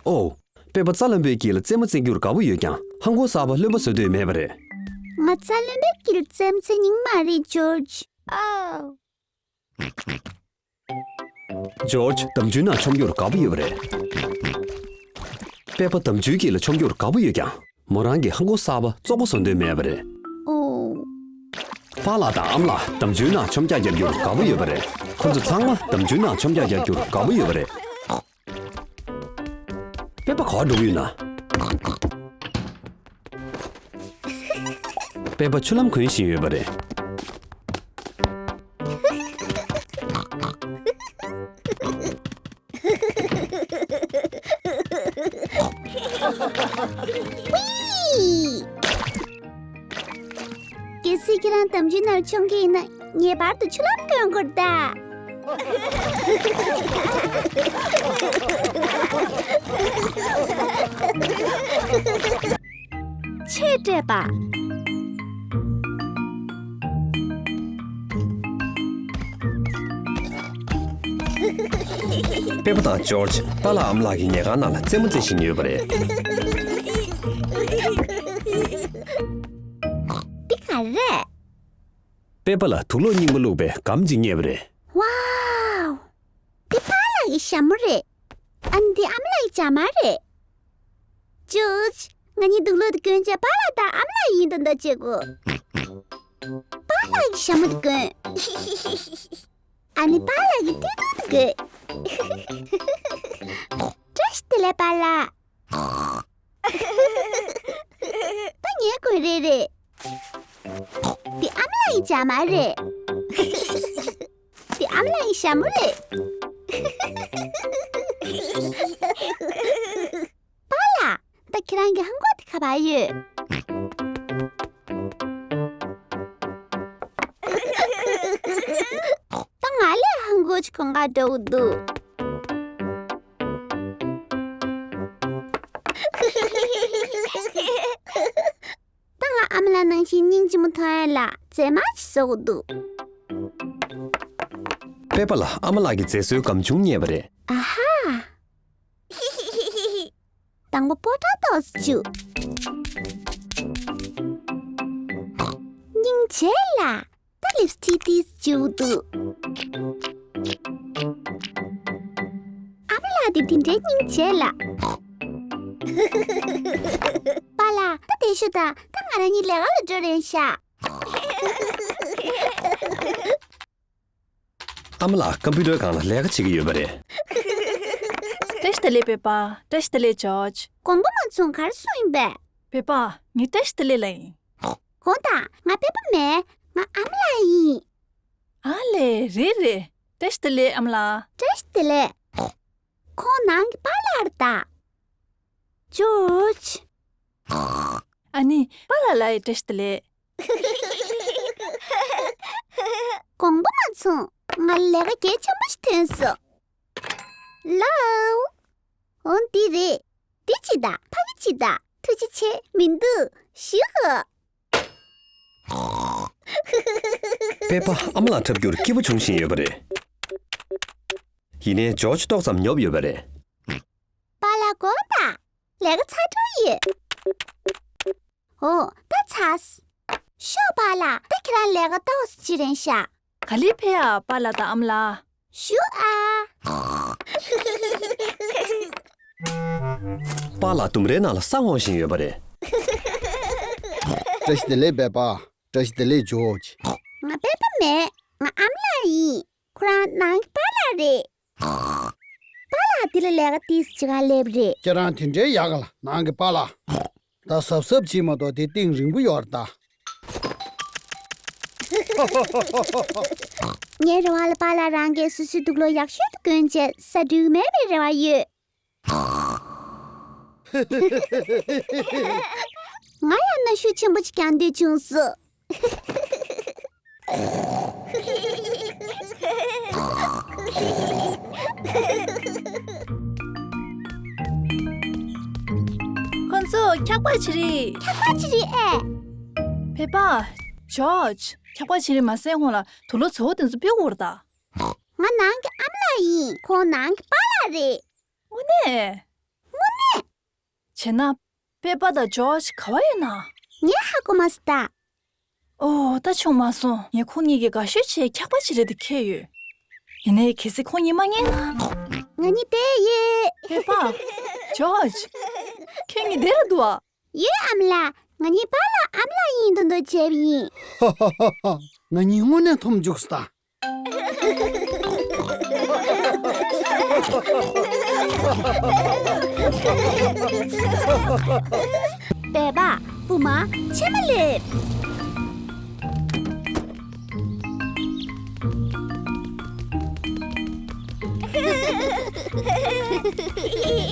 ཨོ། པེ་པ་རྩྭ་རློན་པའི་དཀྱིལ་ལ་རྩེད་མོ་རྩེ་རྒྱུར་དགའ་པོ་ཡོད་ཀྱང་ཧམ་གོག་གསར་པ་རློན་པ་བཟོ་འདོད་མེད་པ་རེད། ང་རྩྭ་རློན་པའི་དཀྱིལ་རྩེད་མོ་རྩེ་མྱོང་མ་རེད་ཇོརྗ། ཨོ། ཇོརྗ་འདམ་ཆུའི་ནང་མཆོང་རྒྱུར་དགའ་པོ་ཡོད་པ་རེད། པེ་པ་དམ་ཆོས་སྐྱིད་ལ་མཆོང་རྒྱུར་དགའ་པོ་ཡོད་ཀྱང་། མོ་རང་གིས་ཧང་གོ་གསར་པ་བཙོག་པ་བཟོ་འདོད་མེད་པ་རེད། ཨོ། པཱ་ལགས་དང་ཨ་མ་ལགས་དམ་ཆོས་ནང་མཆོང་རྒྱག་རྒྱག་རྒྱུར་དགའ་པོ་ཡོད་པ་རེད། ཁོ་ཚོ་ཚང་མ་དམ་ཆོས་ནང་མཆོང་རྒྱག་རྒྱག་རྒྱུར་དགའ་པོ་ཡོད་པ་རེད། པེ་པ་ག་པར་འགྲོ་གི་ཡོད་ན། པེ་པ་ཆུ་ལྷམ་གོན་བཞིན་ཡོད་པ་རེད། གལ་སྲིད་ཁྱེད་རང་དམ་ཆོས་ནང་མཆོང་གི་ཡིན་ན་ངེས་པར་དུ་ཆུ་ལྷམ་གོན་དགོས་རེད་ད། ཆོས་སྤྲད་པ། པེ་པ་དང་ཇོརྗ་པཱ་ལགས་ཨ་མ་ལགས་ཀྱི་ཉལ་ཁང་ནང་ལ་རྩེད་མོ་རྩེ་བཞིན་ཡོད་པ་རེད། འདི་ག་རེད། པེ་པ་ལ་དུག་སློག་རྙིང་པ་བླུགས་པའི་སྒམ་ཅིག་རྙེད་པ་རེད། ཝའོ། འདི་པཱ་ལགས་ཀྱི་ཞྭ་མོ་རེད། ཨ་ནི་འདི་ཨ་མ་ལགས་ཀྱི་ཇ་མ་རེད། ཇོརྗ། ང་གཉིས་དུག་སློག་དེ་གོན་བྱས་པཱ་ལགས་དང་ཨ་མ་ལགས་ཡིན་དང་འདྲ་བྱེད་དགོས། པཱ་ལགས་ཀྱི་ཞྭ་མོ་དེ་གོན། ཨ་ནི་པཱ་ལགས་ཀྱི་སྟོད་ཐུང་དེ་གོན། བཀྲ་ཤིས་བདེ་ལེགས་པཱ་ལགས། ད་ངས་གོན་རེད་རེད། འདི་ཨ་མ་ལགས་ཀྱི་ཇ་མ་རེད། འདི་ཨ་མ་ལགས་ཀྱི་ཞྭ་མོ་རེད། པཱ་ལགས། ད་ཁྱེད་རང་གི་ཧང་གོ་དེ་ག་པར་ཡོད། ད་ང་ལས་ཧང་གོ་ཅིག་གོན་ག་འགྲོ་གི་འདུག་ད་ང་ཨ་མ་ལགས་ནང་བཞིན་སྙིང་རྗེ་མོ་མཐོང་ཡ་ལ་རྫས་མ་ཅིག་བཟོ་གི་འདུག་པེ་པ་ལ་ཨ་མ་ལགས་ཀྱི་མཛེས་བཟོའི་སྒམ་ཆུང་རྙེད་པ་རེད། ཨ་ཧ། དང་པོ་པོ་ཏ་ཏོས་བྱུགས། སྙིང་རྗེ་ལ། ད་ལིབ་སི་ཊིག་ཏིས་བྱུགས་འདུག་ཨ་མ་ལགས་འདི་དེ་འདྲའི་སྙིང་རྗེ་ལ། པཱ་ལགས་ད་དེ་ཤོད་ད། ད་ང་རང་གཉིས་ལས་ཀ་ལ་འགྲོ་རན་ཤག་ཨ་མ་ལགས་ཀམ་པུ་ཊར་སྒང་ལ་ལས་ཀ་བྱེད་ཀྱི་ཡོད་པ་རེད། བཀྲ་ཤིས་བདེ་ལེགས་པེ་པ། བཀྲ་ཤིས་བདེ་ལེགས་ཇོརྗ། དགོངས་པ་མ་ཚོམས། ག་རེ་གསུངས་ཡིན་པས། པེ་པ། ངས་བཀྲ་ཤིས་བདེ་ལེགས་ལབ་ཡིན། དགོངས་དག་ང་པེ་པ་མིན། ང་ཨ་མ་ལགས་ཡིན། ཨ་ལས། རེད་རེད། བཀྲ་ཤིས་བདེ་ལེགས་ཨ་མ་ལགས། བཀྲ་ཤིས་བདེ་ལེགས། ཁོང་ནང་གི་པཱ་ལགས་རེད་ད། ཇོརྗ། ཨ་ནི་པཱ་ལགས་ལ་ཡང་བཀྲ་ཤིས་བདེ་ལེགས། དགོངས་པ་མ་ཚོམས། ང་ལས་ཀ་གལ་ཆེན་པོ་ཞིག་ཐོན་སོང་། ལའོ། འོ་འདི་རེད། འདི་ཅི་ད། ཕ་གི་ཅི་ད། ཐུགས་རྗེ་ཆེ། མི་འདུག་ཞུ་ཧོ། པེ་པ་ཨ་མ་ལགས་འཁྲབ་རྒྱུར་སྐྱིད་པོ་བྱུང་བཞིན་ཡོད་པ་རེད། ཡིན་ནའི་ཇོརྗ་ཏོག་ཙམ་ཉོབ་ཡོད་པ་རེད། པཱ་ལགས་དགོངས་དག་ལས་ཀ་ཚར་འགྲོ་ཡོད། འོ། ད་ཚར། ཤོག་པཱ་ལགས། ད་ཁྱེད་རང་ལས་ཀ་ཏོག་ཙམ་བྱེད་རན་ཤག་ག་ལེར་ཕེབས་ཨ། པཱ་ལགས་དང་ཨ་མ་ལགས། བཞུགས་ཨ། པཱ་ལགས་ལྡུམ་རའི་ནང་ལ་ས་སྔོག་བཞིན་ཡོད་པ་རེད། བཀྲ་ཤིས་བདེ་ལེགས་པེ་པ། བཀྲ་ཤིས་བདེ་ལེགས་ཇོརྗ། ང་པེ་པ་མིན། ང་ཨ་མ་ལགས་ཡིན། ཁོ་རང་ནང་གི་པཱ་ལགས་རེད། པཱ་ལགས་འདི་ལ་ལས་ཀ་ཏོག་ཙམ་བྱེད་ག་སླེབས་རེད། ཁྱེད་རང་དེ་འདྲའི་ཡག་ག་ལ། ནང་གི་པཱ་ལགས། ད་གཟབ་གཟབ་བྱེད་མ་གཏོགས་དེ་གཏིང་རིང་པོ་ཡོད་རེད་ད། ངའི་རེ་བ་ལ་པཱ་ལགས་རང་གིས་སོ་སོའི་དུག་སློག་ཡག་ཤོས་དེ་གོན་བྱས་ཟ་འགྲིག་མེད་པའི་རེ་བ་ཡོད། ང་ཡང་གནོན་ཤུགས་ཆེན་པོ་ཅིག་རྒྱག་འདོད་བྱུང་སོང་། ཁོང་ཚོ་འཁྱག་པ་བྱེད་རིས། འཁྱག་པ་བྱེད་རིས་ཨེ། པེ་པ། ཇོརྗ། འཁྱག་པ་བྱེད་རིས་མ་ཟད་ཁོང་ལ་དུག་སློག་བཙོག་པ་དེ་ཚོ་ཕུལ་དགོས་རེད་ད། ང་ནང་གི་ཨ་མ་ལགས་ཡིན། ཁོང་ནང་གི་པཱ་ལགས་རེད། དངོས་གནས། དངོས་གནས། བྱས་ན། པེ་པ་དང་ཇོརྗ་ག་པར་ཡོད་ན། ངས་ཧ་གོ་མ་སོང་ད། ཨོ། ད་བྱུང་མ་སོང་། ངས་ཁོང་གཉིས་ཀྱིས་དགའ་ཤོས་བྱས་འཁྱག་པ་བྱེད་རིས་དེ་ཁྱེར་ཡོད། ཡིན་ནའི་གལ་སྲིད་ཁོང་གཉིས་མ་ཉན་ན། ང་གཉིས་བསྡད་ཡོད། པེ་པ། ཇོརྗ། ཁྱེད་གཉིས་འདིར་འདུག་ཨ། ཡོད་ཨ་མ་ལགས། ང་གཉིས་པཱ་ལགས་ཨ་མ་ལགས་ཡིན་མདོག་མདོག་བྱས་པ་ཡིན། ཧ་ཧ་ཧ་ཧ། ང་གཉིས་དངོས་གནས་འཐོམ་བཅུག་སོང་ད། སྦལ་པ། བུ་མ། ཕྱེ་མ་ལེབ།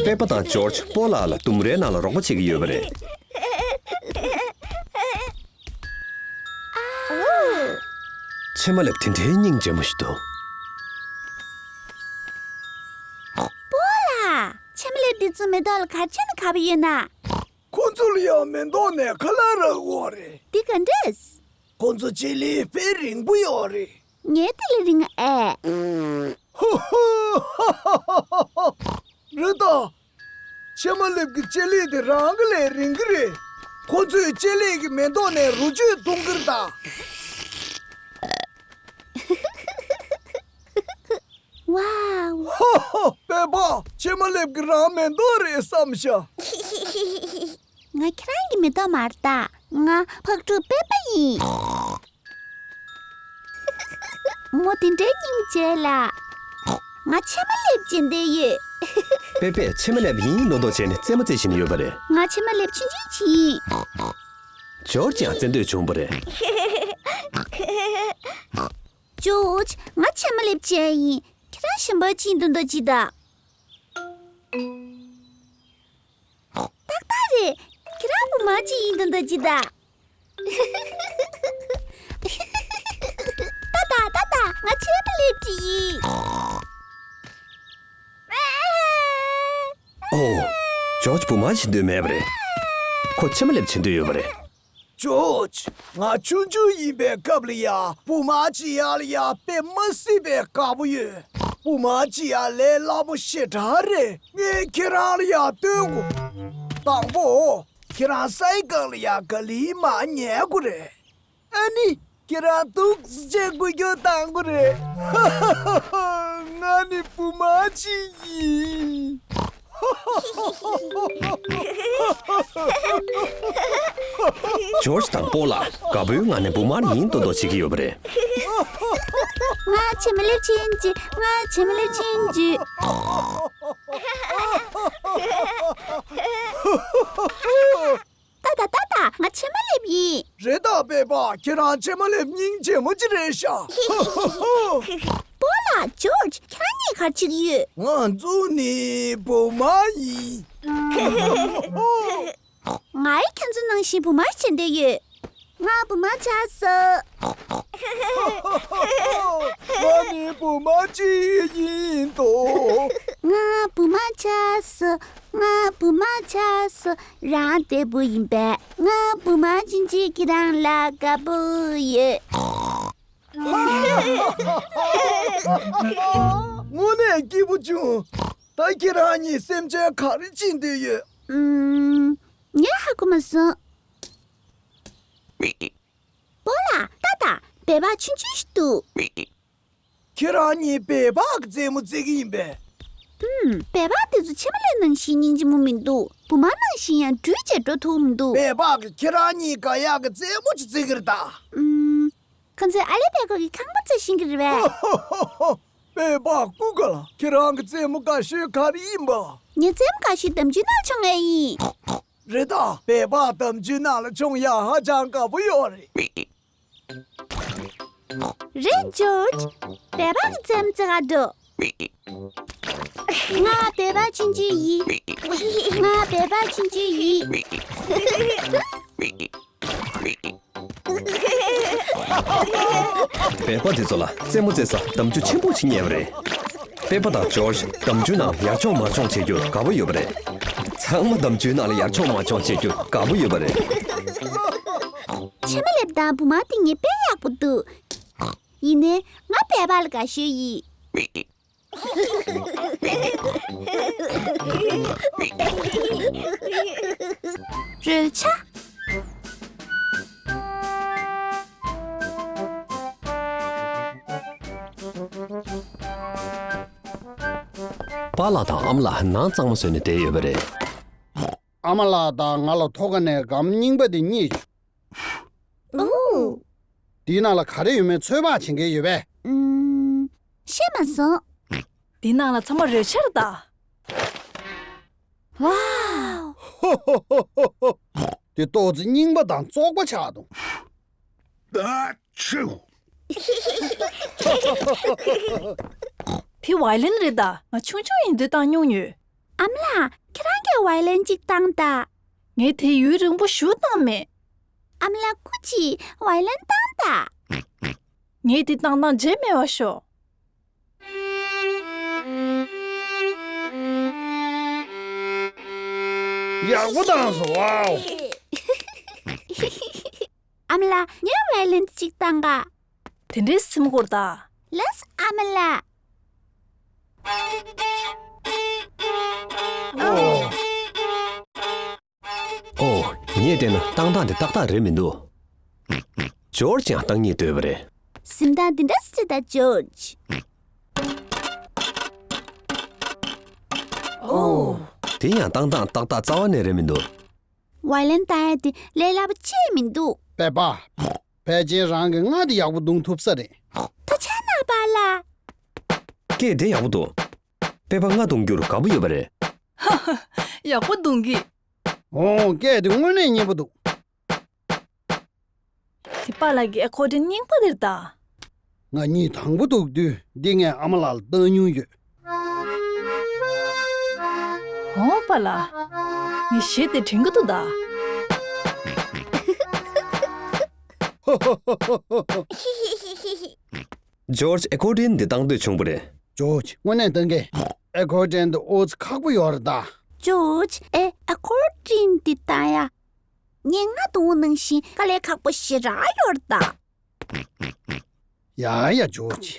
པེ་པ་དང་ཇོརྗ་སྤོ་ལགས་ལ་ལྡུམ་རའི་ནང་ལ་རོགས་པ་བྱེད་ཀྱི་ཡོད་པ་རེད། ཕྱེ་མ་ལེབ་དེ་འདྲའི་སྙིང་རྗེ་མོ་ཞིག་འདུག་སྤོ་ལགས། ཕྱེ་མ་ལེབ་འདི་ཚོ་མེ་ཏོག་ལ་ག་རེ་བྱས་ནས་གབ་ཡོད་ན། ཁོ་ཚོ་ལ་ཡང་མེ་ཏོག་ནས་ཁ་ལག་རག་ཡོད་རེད། འདི་ག་འདྲས། ཁོ་ཚོ་ལྕེ་ལེབ་དཔེ་རིང་པོ་ཡོད་རེད། ངའི་དེ་ལས་རིང་ཨེ། ཧུ་ཧུ། རེད་ད། ཕྱེ་མ་ལེབ་ཀྱི་ལྕེ་ལེབ་དེ་རང་གི་ལས་རིང་གི་རེད། ཁོ་ཚོས་ལྕེ་ལེབ་ཀྱི་མེ་ཏོག་ནས་རོ་བཅུད་འཐུང་གི་རེད་ད། ཝའོ། ཧོ་ཧོ། པེ་པ། ཕྱེ་མ་ལེབ་ཀྱི་རང་མེ་ཏོག་རེད་བསམ་ཤག་ང་ཁྱེད་རང་གི་མེ་ཏོག་མ་རེད་ད། ང་ཕག་ཕྲུག་པེ་པ་ཡིན། མོ་དེ་འདྲའི་སྙིང་རྗེ་ལ། ང་ཕྱེ་མ་ལེབ་བྱེད་འདོད་ཡོད། པེ་པས་ཕྱེ་མ་ལེབ་ཡིན་མདོག་མདོག་བྱས་ནས་རྩེད་མོ་རྩེ་བཞིན་ཡོད་པ་རེད། ང་ཕྱེ་མ་ལེབ་ཆུང་ཆུང་བྱེད་ཡིན། ཇོརྗ་ཡང་རྩེད་འདོད་བྱུང་བ་རེད། ཇོརྗ། ང་ཕྱེ་མ་ལེབ་བྱེད་ཡིན། ཁྱེད་རང་གཞན་པ་ཅིག་ཡིན་མདོག་མདོག་བྱེད་ད། ཏག་ཏག་རེད། ཁྱེད་རང་བུ་མ་ཅིག་ཡིན་མདོག་མདོག་བྱེད་ད། ཏག་ཏག་ཏག་ཏག་ང་ཕྱེ་མ་ལེབ་ཅིག་ཡིན། ཨོ། ཇོརྗ་བུ་མ་བྱེད་འདོད་མེད་པ་རེད། ཁོ་ཕྱེ་མ་ལེབ་བྱེད་འདོད་ཡོད་པ་རེད། ཇོརྗ། ང་ཆུང་ཆུང་ཡིན་པའི་སྐབས་ལ་ཡ་བུ་མ་བྱེད་ཡག་ལ་ཡ་དཔེ་མི་སྲིད་པའི་དགའ་པོ་ཡོད། བུ་མ་བྱེད་ཡག་ལས་སླ་པོ་ཞེ་དྲག་རེད། ངས་ཁྱེད་རང་ལ་ཡ་སྟོན་དགོས། དང་པོ། ཁྱེད་རང་སའི་གང་ལ་ཡ་ག་ལེར་མར་ཉལ་དགོས་རེད། ཨ་ནི། ཁྱེད་རང་འདུག་སེ་འགུལ་སྐྱོད་གཏང་དགོས་རེད། ཧ་ཧ་ཧ། ང་ནི་བུ་མ་ཅིག་ཡིན། ཇོརྗ་དང་སྤོ་ལགས་དགའ་པོའི་ངང་ནས་བུ་མ་ཡིན་མདོག་མདོག་བྱེད་ཀྱི་ཡོད་པ་རེད། ང་ཕྱེ་མ་ལེབ་ཆེན་གྱི། ང་ཕྱེ་མ་ལེབ་ཆེན་གྱི། ཏག་ཏག་ཏག་ཏག་ང་ཕྱེ་མ་ལེབ་ཡིན། རེད་ད་པེ་པ། ཁྱེད་རང་ཕྱེ་མ་ལེབ་སྙིང་རྗེ་མོ་ཅིག་རེད་ཤག་སྤོ་ལགས་ཇོརྗ་ཁྱེད་རང་གཉིས་ག་རེ་བྱེད་ཀྱི་ཡོད། ང་ཚོ་ནི་བུ་མ་ཡིན། ང་ཡང་ཁྱེད་ཚོ་ནང་བཞིན་བུ་མ་བྱེད་འདོད་ཡོད། ང་བུ་མ་ཆགས་སོང་། ང་ནི་བུ་མ་ཅིག་ཡིན་ཏོ། ང་བུ་མ་ཆགས་སོང་། ང་བུ་མ་ཆགས་སོང་། རང་བདེ་པོ་ཡིན་པས། ང་བུ་མ་ཅིག་ཅིག་གི་རང་ལ་དགའ་པོ་ཡོད། དངོས་གནས་སྐྱིད་པོ་བྱུང་། ད་ཁྱེད་རང་གཉིས་སེམས་ཅན་ག་རེ་བྱེད་འདོད་ཡོད། ཨུམ། ངས་ཧ་གོ་མ་སོང་། སྤོ་ལགས། ཏག་ཏག་སྦལ་པ་ཆུང་ཆུང་ཞིག་འདུག་ཁྱེད་རང་གཉིས་སྦལ་པ་གི་རྩེད་མོ་རྩེ་གི་ཡིན་པས། ཨུམ། སྦལ་པ་དེ་ཚོ་ཕྱེ་མ་ལེབ་ནང་བཞིན་སྙིང་རྗེ་མོ་མི་འདུག་བུ་མ་ནང་བཞིན་ཡང་འགྲུལ་བྱེད་འགྲོ་ཐུབ་མི་འདུག་སྦལ་པ་གིས་ཁྱེད་རང་གཉིས་དགའ་ཡག་གི་རྩེད་མོ་ཅིག་རྩེ་གི་རེད་ད། ཨུམ། ཁོ་ཚོས་ཨ་ལེ་པད་ཀོ་གི་ཁང་པ་རྩེ་བཞིན་གི་རེད་པས། ཧོ་ཧོ་ཧོ། པད་པ་སྐུ་དགའ་ལ། ཁྱེད་རང་གི་རྩེད་མོ་དགའ་ཤོས་ག་རེ་ཡིན་པ། ངའི་རྩེད་མོ་དགའ་ཤོས་འདམ་རྒྱུད་ནང་མཆོང་ཡག་ཡིན། རེད་ད། པད་པ་འདམ་རྒྱུད་ནང་ལ་མཆོང་ཡག་ཧ་ཅང་དགའ་པོ་ཡོད་རེད། རེད་ཇོརྗ། སྦལ་པ་གི་རྩེད་མོ་རྩེ་ག་འགྲོ། ང་སྦལ་པ་ཆུང་ཆུང་ཡིན། ང་སྦལ་པ་ཆུང་ཆུང་ཡིན། སྦལ་པ་དེ་ཚོ་ལ་རྩེད་མོ་རྩེ་ས་འདམ་རྒྱུད་ཆེན་པོ་ཞིག་རྙེད་པ་རེད། པད་པ་དང་ཇོརྗ་འདམ་རྒྱུད་ནང་ཡར་མཆོང་མར་མཆོང་བྱེད་རྒྱུར་དགའ་པོ་ཡོད་པ་རེད། ཚང་མ་འདམ་རྒྱུད་ནང་ལ་ཡར་མཆོང་མར་མཆོང་བྱེད་རྒྱུར་དགའ་པོ་ཡོད་པ་རེད། ཕྱེ་མ་ལེབ་དང་བུ་མ་དེ་གཉིས་དཔེ་ཡག་པོ་འདུག་ཡིན་ནའི་ང་སྦལ་པ་ལ་དགའ་ཤོས་ཡིན། རོལ་ཆ། པཱ་ལགས་དང་ཨ་མ་ལགས་ནང་གཙང་མ་བཟོས་ནས་བསྡད་ཡོད་པ་རེད། ཨ་མ་ལགས་དང་ང་ལ་ཐོག་ཁ་ནས་སྒམ་རྙིང་པ་དེ་རྙེད་བྱུང་། ཨོ། དེའི་ནང་ལ་ག་རེ་ཡོད་མེད་ཚོད་དཔག་བྱེད་མཁན་ཡོད་པས། ཨུམ། ཤེས་མ་སོང་། དེའི་ནང་ལ་ཚང་མ་རོལ་ཆ་རེད་ད། ཝའོ། དེ་ཏོག་ཙེ་རྙིང་པ་དང་བཙོག་པ་ཆགས་འདུག་ཨ་ཆུ། དེ་ཝའི་ལིན་རེད་ད། ང་ཆུང་ཆུང་ཡིན་དུས་བཏང་མྱོང་ཡོད། ཨ་མ་ལགས། ཁྱེད་རང་གིས་ཝའི་ལིན་གཅིག་བཏང་ད། ངས་དེ་ཡུན་རིང་པོ་ཞིག་བཏང་མེད། ཨ་མ་ལགས། སྐུ་མཁྱེན། ཝའི་ལིན་བཏང་ད། ངས་དེ་བཏང་སྟངས་བརྗེད་མེད་པ་ཤོག་ཡག་པོ་བཏང་སོང་། ཝའོ། ཨ་མ་ལགས། ངས་ཝའི་ལིན་གཅིག་བཏང་ག། དེ་འདྲའི་སེམས་ཁུར་ད། ལགས་སོ་ཨ་མ་ལགས། ཨོ། ཨོ། ངས་བལྟས་ན་བཏང་སྟངས་དེ་ཏག་ཏག་རེད་མི་འདུག་ཇོར་ཇི་ཡང་བཏང་སྙིང་འདོད་པ་རེད། སེམས་ཐག་འདི་འདྲ་སེ་ད་ཇོར་ཇི། ཨོ། དེ་ཡང་བཏང་སྟངས་ཏག་ཏག་རྩ་བ་ནས་རེད་མི་འདུག་ཝའི་ལིན་བཏང་ཡ་དེ་ལས་སླ་པོ་ཅིག་མི་འདུག་པད་པ། ཕལ་ཆེར་རང་གིས་རྔ་དེ་ཡག་པོ་བརྡུང་ཐུབ་ས་རེད། ཐུགས་རྗེ་གནང་པཱ་ལགས། སྐད་དེ་ཡག་པོ་འདུག་པད་པ་རྔ་བརྡུང་རྒྱུར་དགའ་པོ་ཡོད་པ་རེད། ཡག་པོ་བརྡུང་གི། ཨོ། སྐད་དེ་དངོས་གནས་སྙན་པོ་འདུག་དེ་པཱ་ལགས་ཀྱི་ཨེ་ཁོར་ཌིན་རྙིང་པ་རེད་ད། ང་གཉིད་དང་པོ་ཐུག་དུས་འདི་ངས་ཨ་མ་ལགས་ལ་བཏང་མྱོང་ཡོད། ཨོ་པཱ་ལགས། ངས་གཞས་དེ་དྲན་གྱི་འདུག་ད། ཇོར་ཇི་ཨེ་ཁོར་ཌིན་འདི་བཏང་འདོད་བྱུང་བ་རེད། ཇོར་ཇི་དངོས་གནས་བཏང་གི། ཨེ་ཁོར་ཌིན་འདི་ཨོ་ཙི་ཁག་པོ་ཡོད་རེད་ད། ཇོར་ཇི་ཨེ་ཨེ་ཁོར་ཌིན་འདི་བཏང་ཡ། ངས་རྔ་བརྡུང་ནང་བཞིན་དཀའ་ལས་ཁག་པོ་ཞེ་དྲག་ཡོད་རེད་ད། ཡ་ཡ་ཇོར་ཇི།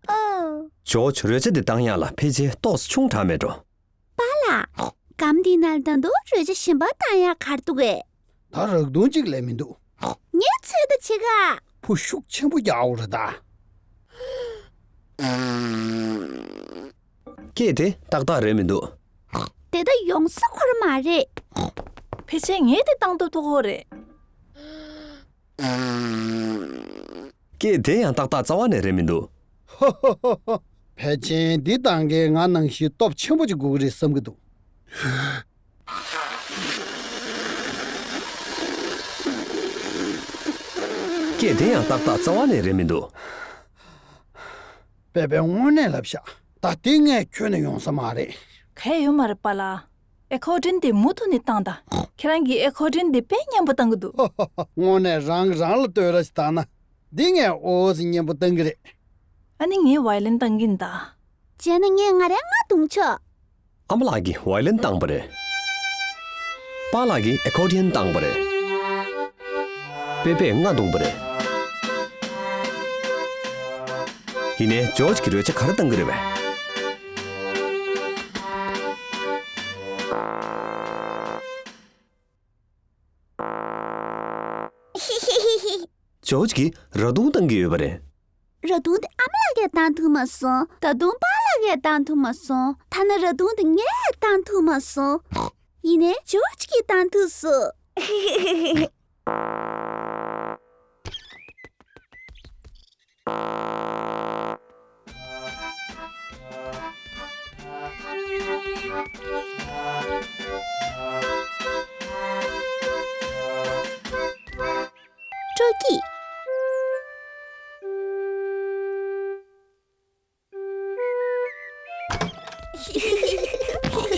ཨོ། ཇོར་ཇི་རོལ་ཆ་འདི་བཏང་ཡག་ལ་ཕལ་ཆེར་ཏོག་ཙམ་ཆུང་དྲགས་མེད་འགྲོ། པཱ་ལགས། སྒམ་འདིའི་ནང་ད་དུང་རོལ་ཆ་གཞན་པ་བཏང་ཡག་ག་རེ་འདུག་གས། ད་རག་དུང་གཅིག་ལས་མི་འདུག་ངས་ཚོད་ལྟ་བྱེད་ག་ཕོ་ཤུགས་ཆེན་པོ་རྒྱག་དགོས་རེད་ད། སྐད་དེ་ཏག་ཏག་རེད་མི་འདུག་དེ་ད་ཡོང་ས་ཁོ་ར་མ་རེད། ཕལ་ཆེར་ངས་དེ་བཏང་ཐུབ་ཐུབ་ཁོ་རེད། སྐད་དེ་ཡང་ཏག་ཏག་རྩ་བ་ནས་རེད་མི་འདུག་ཕལ་ཆེར་འདི་བཏང་མཁན་ང་ནང་བཞིན་སྟོབས་ཆེན་པོ་ཅིག་དགོས་ཀྱི་རེད་བསམ་གྱི་འདུག་སྐད་དེ་ཡང་ཏག་ཏག་རྩ་བ་ནས་རེད་མི་འདུག་པེ་པེ་དངོས་གནས་ལབ་ཤག་ད་དེ་ངས་ཁྱོན་ནས་ཡོང་ས་མ་རེད། ག་ཡོད་མ་རེད་པཱ་ལགས། ཨེ་ཁོར་ཌིན་དེ་མུ་མཐུད་ནས་བཏང་དང་། ཁྱེད་རང་གིས་ཨེ་ཁོར་ཌིན་དེ་དཔེ་སྙན་པོ་བཏང་གི་འདུག་དངོས་གནས་རང་རང་ལ་བསྟོད་ར་ཞིག་བཏང་ན། འདི་ངས་ཨོ་ཙི་སྙན་པོ་བཏང་གི་རེད། ཨ་ནི་ངས་ཝའི་ལིན་བཏང་གིན་ད། བྱས་ན་ངས་ང་རའི་རྔ་བརྡུང་ཆོག་ཨ་མ་ལགས་ཀྱིས་ཝའི་ལིན་བཏང་པ་རེད། པཱ་ལགས་ཀྱིས་ཨེ་ཁོར་ཌི་ཡན་བཏང་པ་རེད། པེ་པེས་རྔ་བརྡུངས་པ་རེད། ཡིན་ནའི་ཇོར་ཇི་གིས་རོལ་ཆ་ག་རེ་བཏང་གི་རེད་པས། ཇོར་ཇི་གིས་ར་དུང་བཏང་གི་ཡོད་པ་རེད། ར་དུང་དེ་ཨ་མ་ལགས་ཀྱིས་བཏང་ཐུབ་མ་སོང་། ད་དུང་པཱ་ལགས་ཀྱིས་བཏང་ཐུབ་མ་སོང་། ཐ་ན་ར་དུང་དེ་ངས་བཏང་ཐུབ་མ་སོང་། ཡིན་ནའི་ཇོར་ཇི་གིས་བཏང་ཐུབ་སོང་། སྤྲོ་སྐྱིད།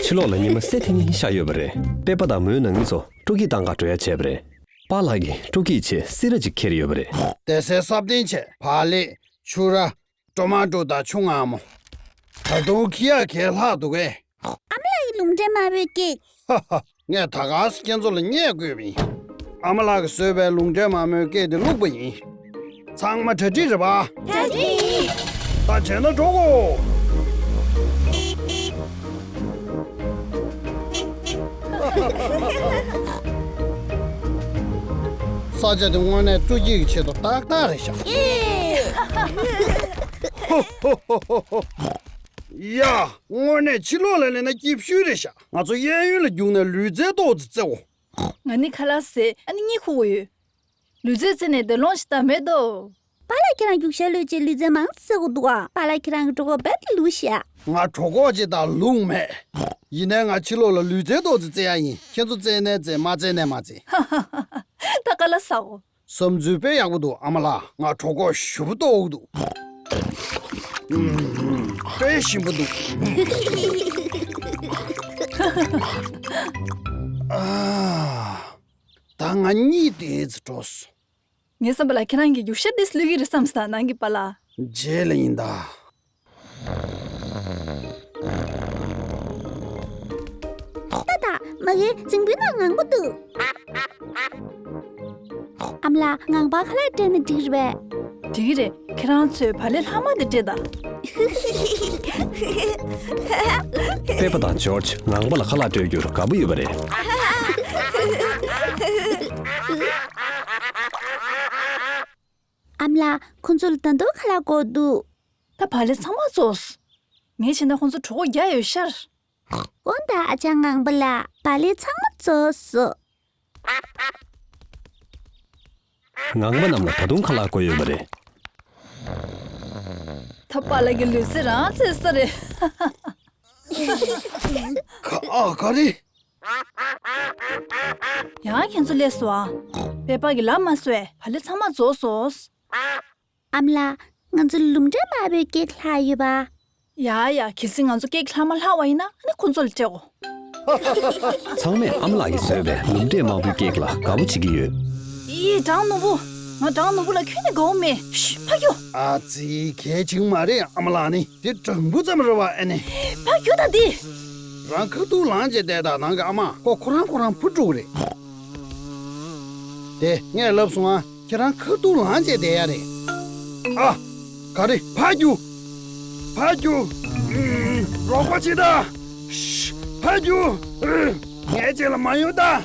ཕྱི་ལོགས་ལ་ཉི་མ་སེར་ཐིང་ཐིང་ཤར་ཡོད་པ་རེད། པེ་པ་དང་མོའི་ནང་མི་ཚོ་སྤྲོ་སྐྱིད་བཏང་ག་འགྲོ་ཡ་བྱས་པ་རེད། པཱ་ལགས་ཀྱིས་སྤྲོ་སྐྱིད་ཆེད་སི་ར་ཅིག་ཁྱེར་ཡོད་པ་རེད། སྡོད་སའི་སྲ་བརྟན་ཆེད་བག་ལེབ། ཕྱུར་ར། ཊོ་མ་ཊོ་དང་ཆུ་མངར་མོ། ད་དུང་ཁྱི་ཡག་གས་ལྷག་འདུག་གས། ཨ་མ་ལགས་ཀྱི་ལུང་འདྲེན་མ་བོས་སྐད། ཧ་ཧ། ངས་ད་ག་སེ་ཁྱེད་ཚོ་ལ་བརྙས་བསྐུལ་བ་ཡིན། ཨ་མ་ལགས་ཀྱིས་བཟོས་པའི་ལུང་འདྲེན་མ་མོའི་སྐད་དེ་བླུགས་པ་ཡིན། ཚང་མ་གྲ་སྒྲིག་རེད་པ། གྲ་སྒྲིག་ཡིན། ད་བྱས་ན་འགྲོ་གོ། ས་ ས་ཆ་དེ་དངོས་གནས་སྤྲོ་སྐྱིད་ཀྱི་ཆེད་དུ་ཏག་ཏག་རེད་ཤག་ཧོ་ཧོ་ཧོ་ཧོ་ཧོ། ཡ། དངོས་གནས་ཕྱི་ལོགས་ལ་སླེབས་ན་སྐྱིད་ཤོས་རེད་ཤག་ང་ཚོ་གཡས་གཡོན་ལ་རྒྱུགས་ནས་ལུས་རྩལ་ཏོག་ཙམ་རྩེའོ། ང་ནི་ཁ་ལག་ཟས་ཨ་ནི་གཉིད་ཁུག་གི་ཡོད། ལུས་རྩལ་རྩེ་ནས་བདེ་ལོང་ཞིག་ད་མེད་དོ། པཱ་ལགས་ཁྱེད་རང་རྒྱུག་ཤར་ལོས་བྱེད་ལུས་རྩལ་མང་ཙམ་རྩེ་དགོས་འདུག་ཨ། པཱ་ལགས་ཁྱེད་རང་གི་གྲོད་ཁོག་རྦད་དེ་ལུག་ཤག་ང་གྲོད་ཁོག་ཅིག་དང་ལུག་མེད། ཡིན་ནའི་ང་ཕྱི་ལོགས་ལ་ལུས་རྩལ་ཏོག་ཙམ་རྩེ་ཡ་ཡིན། ཁྱེད་ཚོ་རྩེ་ནའི་རྩེ། མ་རྩེ་ནའི་མ་རྩེ། ད་ཁ་ལག་ཟ་གོ། བསམ་ཚུལ་དཔེ་ཡག་པོ་འདུག་ཨ་མ་ལགས། ང་གྲོད་ཁོག་ཞེ་པོ་ལྟོགས་འདུག་དཔེ་ཞིམ་པོ་འདུག་ཨ། ད་ང་གཉིད་ཏོག་ཙམ་བྲོ་སོང་། ངའི་བསམ་པ་ལ་ཁྱེད་རང་གིས་རྒྱུག་ཤར་འདི་བླུག་གི་རེད་བསམ་སོང་། ནང་གི་པཱ་ལགས། རྗེས་ལ་ཡིན་ད། ཏག་ཏག་མ་གི་རྫིང་བུའི་ནང་ངང་པོ་འདུག་ཨ་མ་ལགས། ངང་པར་ཁ་ལག་སྤྲད་ན་འགྲིག་རེད་པས། འགྲིག་གི་རེད། ཁྱེད་རང་ཚོས་བག་ལེབ་ལྷག་མ་དེ་སྤྲད་དང་། པེ་པ་དང་ཇོརྗ་ངང་པ་ལ་ཁ་ལག་སྤྲོད་རྒྱུར་དགའ་པོ་ཡོད་པ་རེད། ཨ་མ་ལགས། ཁོ་ཚོ་ལ་ད་དུང་ཁ་ལག་དགོས་འདུག་ད་བག་ལེབ་ཚང་མ་རྫོགས་སོང་། ངས་བྱས་ན་ཁོ་ཚོ་གྲོད་ཁོག་རྒྱགས་ཡོད་ཤག་འོ་ད་ཨ་ཅག་ངང་པ་ལགས། བག་ལེབ་ཚང་མ་རྫོགས་སོང་། ངང་པ་རྣམས་ལ་ད་དུང་ཁ་ལག་དགོས་ཡོད་པ་རེད། ད་པཱ་ལགས་ཀྱིས་ལུས་རྩལ་རང་རྩེད་ས་རེད། ག་ཨ་ག་རེ། ཡང་ཁྱེད་ཚོ་སླེབས་སོང་ཨ། པེ་པ་གིས་ལབ་མ་སོང་བས། བག་ལེབ་ཚང་མ་རྫོགས་སོང་། ཨ་མ་ལགས། ང་ཚོ་ལུམ་བྲེ་དམར་པོའི་ཀེག་ལྷག་ཡོད་པ། ཡ་ཡ། གལ་སྲིད་ང་ཚོ་ཀེག་ལྷག་མ་ལྷག་པ་ཡིན་ན་ཨ་ནི་ཁོ་ཚོ་ལ་སྤྲད་གོ། ཚང་མས་ཨ་མ་ལགས་ཀྱིས་བཟོས་པའི་ལུམ་བྲེ་དམར་པོའི་ཀེག་ལ་དགའ་པོ་བྱེད་ཀྱི་ཡོད། ཡི་སྦྲང་ནོར་བུ། ང་སྦྲང་ནོར་བུ་ལ་ཁྱོན་ནས་དགའ་པོ་མེད། ཤི། ཕར་རྒྱུགས། ཨ་ཙི། གལ་ཆེན་མ་རེད་ཨ་མ་ལགས། ནི་དེ་སྦྲང་བུ་ཙམ་རེད་པ། ཨ་ནི། ཕར་རྒྱུགས་དང་དེ། རང་ཁ་ཐུག་ལངས་བྱས་བསྡད་དང་། ནང་གི་ཨ་མ་ཁོ་ཁོ་རང་ཁོ་རང་འཕུར་འགྲོ་གི་རེད། དེ་ངས་ལབ་སོང་ཨ། ཁྱེད་རང་ཁ་ཐུག་ལངས་བྱས་བསྡད་ཡ་རེད། ཨ། ག་རེ། ཕར་རྒྱུགས། ཕར་རྒྱུགས། ཨུམ། རོགས་པ་བྱེད་དང་། ཤི། ཕར་རྒྱུགས། ཨུམ། ངའི་རྗེས་ལ་མ་ཡོང་དང་།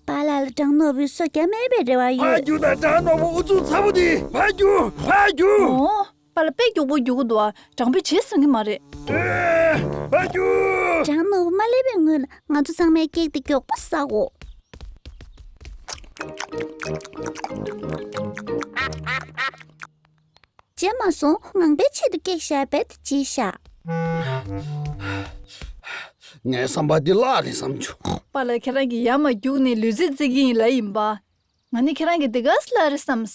པཱ་ལགས་ལ་སྦྲང་ནོར་བུའི་སོ་རྒྱག་མེད་པའི་རེ་བ་ཕར་ཡོད། རྒྱུགས་དང་། སྦྲང་ནོར་བུ་ཨུ་ཚུགས་ཚ་པོ་དེ། ཕར་རྒྱུགས། ཕར་རྒྱུགས། ཨོ། པཱ་ལགས་དཔེ་མགྱོགས་པོ་རྒྱུག་གི་འདུག་ཨ། སྦྲང་བུས་བྱེད་ཟིན་གི་མ་རེད། ཨེ། ཕར་རྒྱུགས། སྦྲང་ནོར་བུ་མ་སླེབས་པའི་སྔོན་ལ་ང་ཚོ་ཚང་མས་ཀེག་དེ་མགྱོགས་པོ་ཟ་དགོས། བྱས་མ་སོང་། ངང་པའི་ཆེད་དུ་ཀེག་བཞག་རྦད་དེ་བརྗེད་བཞག་ངའི་བསམ་པར་འདི་གླགས་རེད་བསམ་བྱུང་། པཱ་ལགས་ཁྱེད་རང་གིས་ཡར་མར་རྒྱུགས་ནས་ལུས་རྩལ་རྩེ་གི་ཡིན་ལབ་ཡིན་པ། ང་ནི་ཁྱེད་རང་གིས་འདི་ག་ཙམ་ལབ་རེད་བསམས།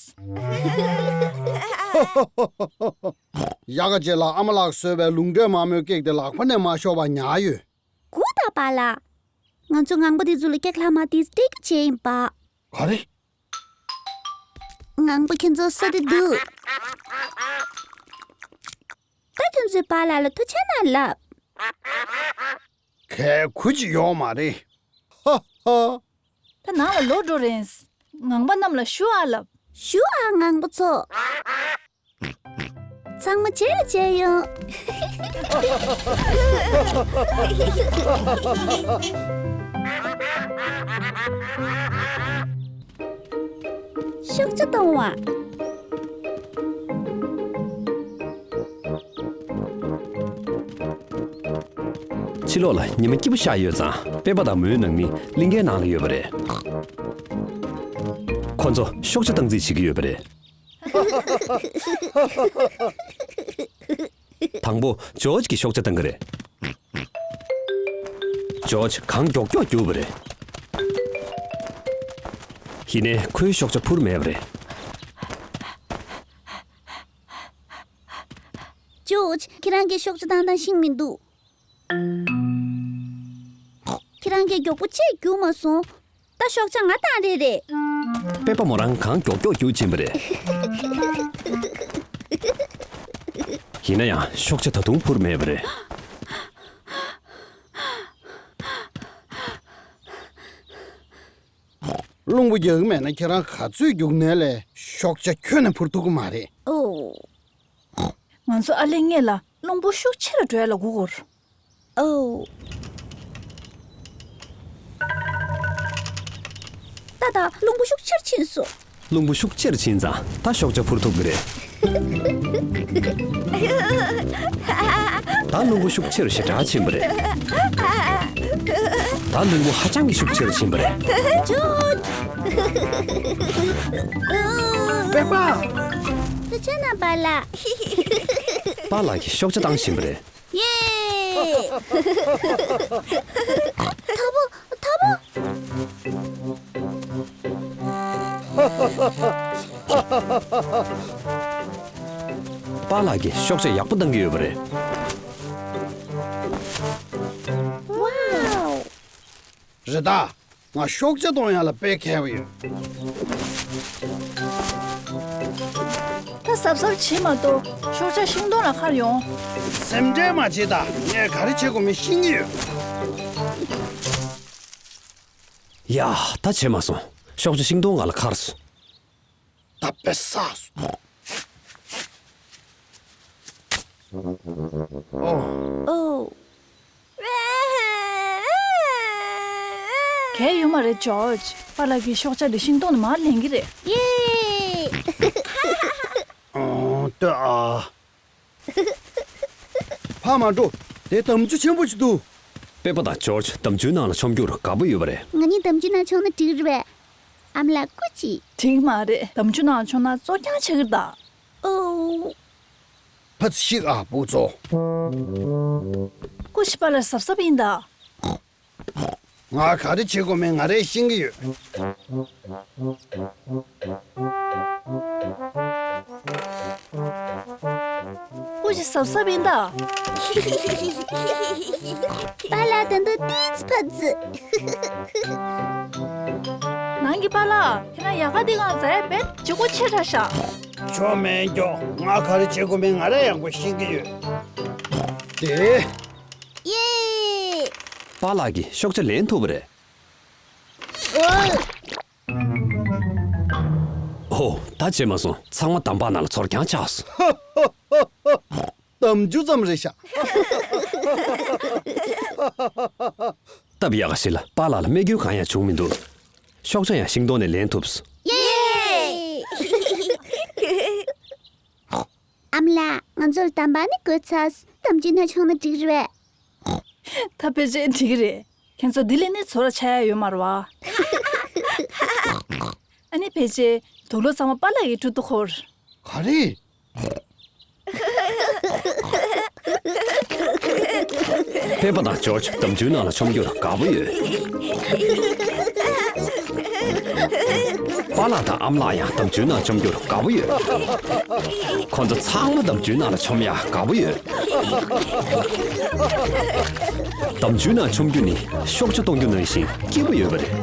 ཡག་ག་བྱས་ལ་ཨ་མ་ལགས་བཟོས་པའི་ལུམ་བྲེ་དམར་མོའི་ཀེག་དེ་ལག་པ་ནས་མ་ཤོར་བ་ཉར་ཡོད། སྒུག་དང་པཱ་ལགས། ང་ཚོ་ངང་པ་དེ་ཚོ་ལ་ཀེག་ལྷག་མ་དེ་སྤྲད་རྒྱུ་བྱས་ཡིན་པ། ག་རེ། ངང་པ་ཁྱེད་ཚོ་ས་དེ་འདུག་ད་ཁྱོད་ཚོས་པཱ་ལགས་ལ་ཐུགས་རྗེ་གནང་ལབ། གལ་གུ་ཅི་ཡོད་མ་རེད། ཧ་ཧ། ད་ནང་ལ་ལོག་འགྲོ་རན། ངང་པ་རྣམས་ལ་ཞུ་ཨ་ལབ། ཞུ་ཨ་ངང་པ་ཚོ། ཚང་མ་རྗེས་ལ་མཇལ་ཡོང་། ཤུགས་ཆེ་གཏོང་བ། ཕྱི་ལོགས་ལ་ཉི་མ་སྐྱིད་པོ་ཤར་ཡོད་ཙང་། པེ་པ་དང་མོའི་ནང་མི་གླིང་གའི་ནང་ལ་ཡོད་པ་རེད། ཁོ་ཚོ་ཤོག་བྱ་བཏང་རྩིས་བྱེད་ཀྱི་ཡོད་པ་རེད། དང་པོ་ཇོརྗ་གིས་ཤོག་བྱ་བཏང་གི་རེད། ཇོརྗ་གང་མགྱོགས་མགྱོགས་རྒྱུགས་པ་རེད། ཡིན་ནའི་ཁོའི་ཤོག་བྱ་འཕུར་མེད་པ་རེད། ཇོརྗ། ཁྱེད་རང་གིས་ཤོག་བྱ་བཏང་སྟངས་ཤེས་མི་འདུག་ཁྱེད་རང་གིས་མགྱོགས་པོ་ཅིག་རྒྱུགས་མ་སོང་། ད་ཤོག་བྱ་ང་བཏང་རེད་རེད། པེ་པ་མོ་རང་གང་མགྱོགས་མགྱོགས་རྒྱུགས་ཕྱིན་པ་རེད། ཡིན་ན་ཡང་ཤོག་བྱ་ད་དུང་འཕུར་མེད་པ་རེད། རླུང་བུ་རྒྱག་གི་མེད་ན་ཁྱེད་རང་ག་ཚོད་རྒྱུགས་ནའི་ལས་ཤོག་བྱ་ཁྱོན་ནས་འཕུར་ཐུབ་ཀྱི་མ་རེད། ཨོ། ང་ཚོ་ཨ་ལེ་སྔོན་ལ་རླུང་བུ་ཤུགས་ཆེ་རུ་འགྲོ་ཡ་ལ་སྒུག་དགོས། ཨོ། ད་ད་རླུང་བུ་ཤུགས་ཆེར་ཕྱིན་སོང་། རླུང་བུ་ཤུགས་ཆེར་ཕྱིན་ཙང་ད་ཤོག་བྱ་འཕུར་ཐུབ་ཀྱི་རེད། ད་རླུང་བུ་ཤུགས་ཆེ་རུ་ཞེ་དྲག་ཕྱིན་པ་རེད། ད་རླུང་བུ་ཧ་ཅང་གི་ཤུགས་ཆེ་རུ་ཕྱིན་པ་རེད། ཇོརྗ། པེ་པ། ད་ཁྱེད་རྣམ་པ་ལ། པཱ་ལགས་ཀྱིས་ཤོག་བྱ་བཏང་བཞིན་པ་རེད། ཡེ། ཐ་བོ། ཐ་བོ། པཱ་ལགས་ཀྱིས་ཤོག་བྱ་ཡག་པོ་བཏང་གི་ཡོད་པ་རེད། ཝའོ། རེད་ད། ང་ཤོག་བྱ་གཏོང་ཡག་ལ་དཔེ་མཁས་པོ་ཡོད། ད་གཟབ་གཟབ་བྱེད་མ་གཏོགས་ཤོག་བྱ་ཤིང་སྡོང་ལ་འཁར་ཡོང་། སེམས་ཁྲལ་མ་བྱེད་ད། ངས་ག་རེ་བྱེད་དགོས་མིན་ཤེས་ཀྱི་ཡོད། ཡ། ད་བྱེད་མ་སོང་། ཤོག་བྱ་ཤིང་སྡོང་ང་ལ་འཁར་སོང་། ད་དཔེ་བསགས་སོང་། ཨོ། ཨོ། གལ་ཡོད་མ་རེད་ཇོརྗ། པཱ་ལགས་ཀྱིས་ཤོག་བྱ་འདི་ཤིང་སྡོང་ནས་མར་ལེན་གྱི་རེད། ཡེ། ཨོ་ལྟོས་ཨ། ཕར་མ་འགྲོ། དེ་འདམ་ཆུ་ཆེན་པོ་ཞིག་འདུག། པེ་པ་དང་ཇོརྗ་འདམ་ཆུའི་ནང་ལ་མཆོང་རྒྱུར་དགའ་པོ་ཡོད་པ་རེད། ང་གཉིས་འདམ་ཆུའི་ནང་མཆོང་ན་འགྲིག་རེད་པས། ཨ་མ་ལགས་སྐུ་མཁྱེན། འགྲིག་མ་རེད། འདམ་ཆུ་ནང་མཆོང་ན་བཙོ་རྐྱང་ཆགས་ཀྱི་རེད་ད། ཨོ། ཕ་ཚོ་ཤིག་ཨ་བུ་ཚོ། སྐུ་མཁྱེན་པཱ་ལགས་གཟབ་གཟབ་ཡིན་ད། ང་ག་རེ་བྱེད་དགོས་མིན་ང་རས་ཤེས་ཀྱི་ཡོད། སྐུ་མཁྱེན་གཟབ་གཟབ་ཡིན་ད། པཱ་ལགས་ད་དུང་ཏོག་ཙམ་ཕར་ཙི། ནང་གི་པཱ་ལགས་ཁྱེད་རང་ཡལ་ག་འདི་སྒང་འཛེགས་ཡག་དཔེ་ལྗིད་པོ་ཆེ་དྲགས་ཤག། ཆོ་མེད་མགྱོགས། ང་ག་རེ་བྱེད་དགོས་མིན་ང་རས་ཡག་པོ་ཤེས་ཀྱི་ཡོད། དེ། ཡེ། པཱ་ལགས་ཀྱིས་ཤོག་བྱ་ལེན་ཐུབ་པ་རེད། ཨོ། ཨོ། ད་བྱས་མ་སོང་། ཚང་མ་འདམ་བག་ནང་ལ་ཚོར་རྐྱང་ཆགས་སོང་། འདམ་ཆུ་ཙམ་རེད་ཤག། སྟབས་ཡག་ག་ཞིག་ལ་པཱ་ལགས་ལ་རྨས་སྐྱོན་གང་ཡང་བྱུང་མི་འདུག། ཤོག་བྱ་ཡང་ཤིང་སྡོང་ནས་ལེན་ཐུབ་སོང་། ཡེ། ཨ་མ་ལགས། ང་ཚོར་འདམ་བག་ནི་དགོས་ཚར། འདམ་ཆུའི་ནང་མཆོང་ན་འགྲིག་རེད། ད་ཕལ་ཆེར་འགྲིག་གི་རེད། ཁྱེད་ཚོ་འདི་ལས་ནི་ཚོར་བ་ཆགས་ཡག་ཡོད་མ་རེད་པ། ཨ་ནི་ཕལ་ཆེར་དུག་ལོག་ཚང་མ་པཱ་ལགས་ཀྱི་ཁྲོད་དུ་འཁོར། ག་རེ། པེ་པ་དང་ཇོརྗ་འདམ་ཆུའི་ནང་ལ་མཆོང་རྒྱུར་དགའ་པོ་ཡོད། པཱ་ལགས་དང་ཨ་མ་ལགས་ཡང་འདམ་ཆུའི་ནང་མཆོང་རྒྱུར་དགའ་པོ་ཡོད། ཁོ་ཚོ་ཚང་མ་འདམ་ཆུའི་ནང་ལ་མཆོང་ཡག་དགའ་པོ་ཡོད། འདམ་ཆུའི་ནང་མཆོང་རྒྱུ་ནི་ཤོག་བྱ་གཏོང་རྒྱུ་ནང་བཞིན་སྐྱིད་པོ་ཡོད་པ་རེད།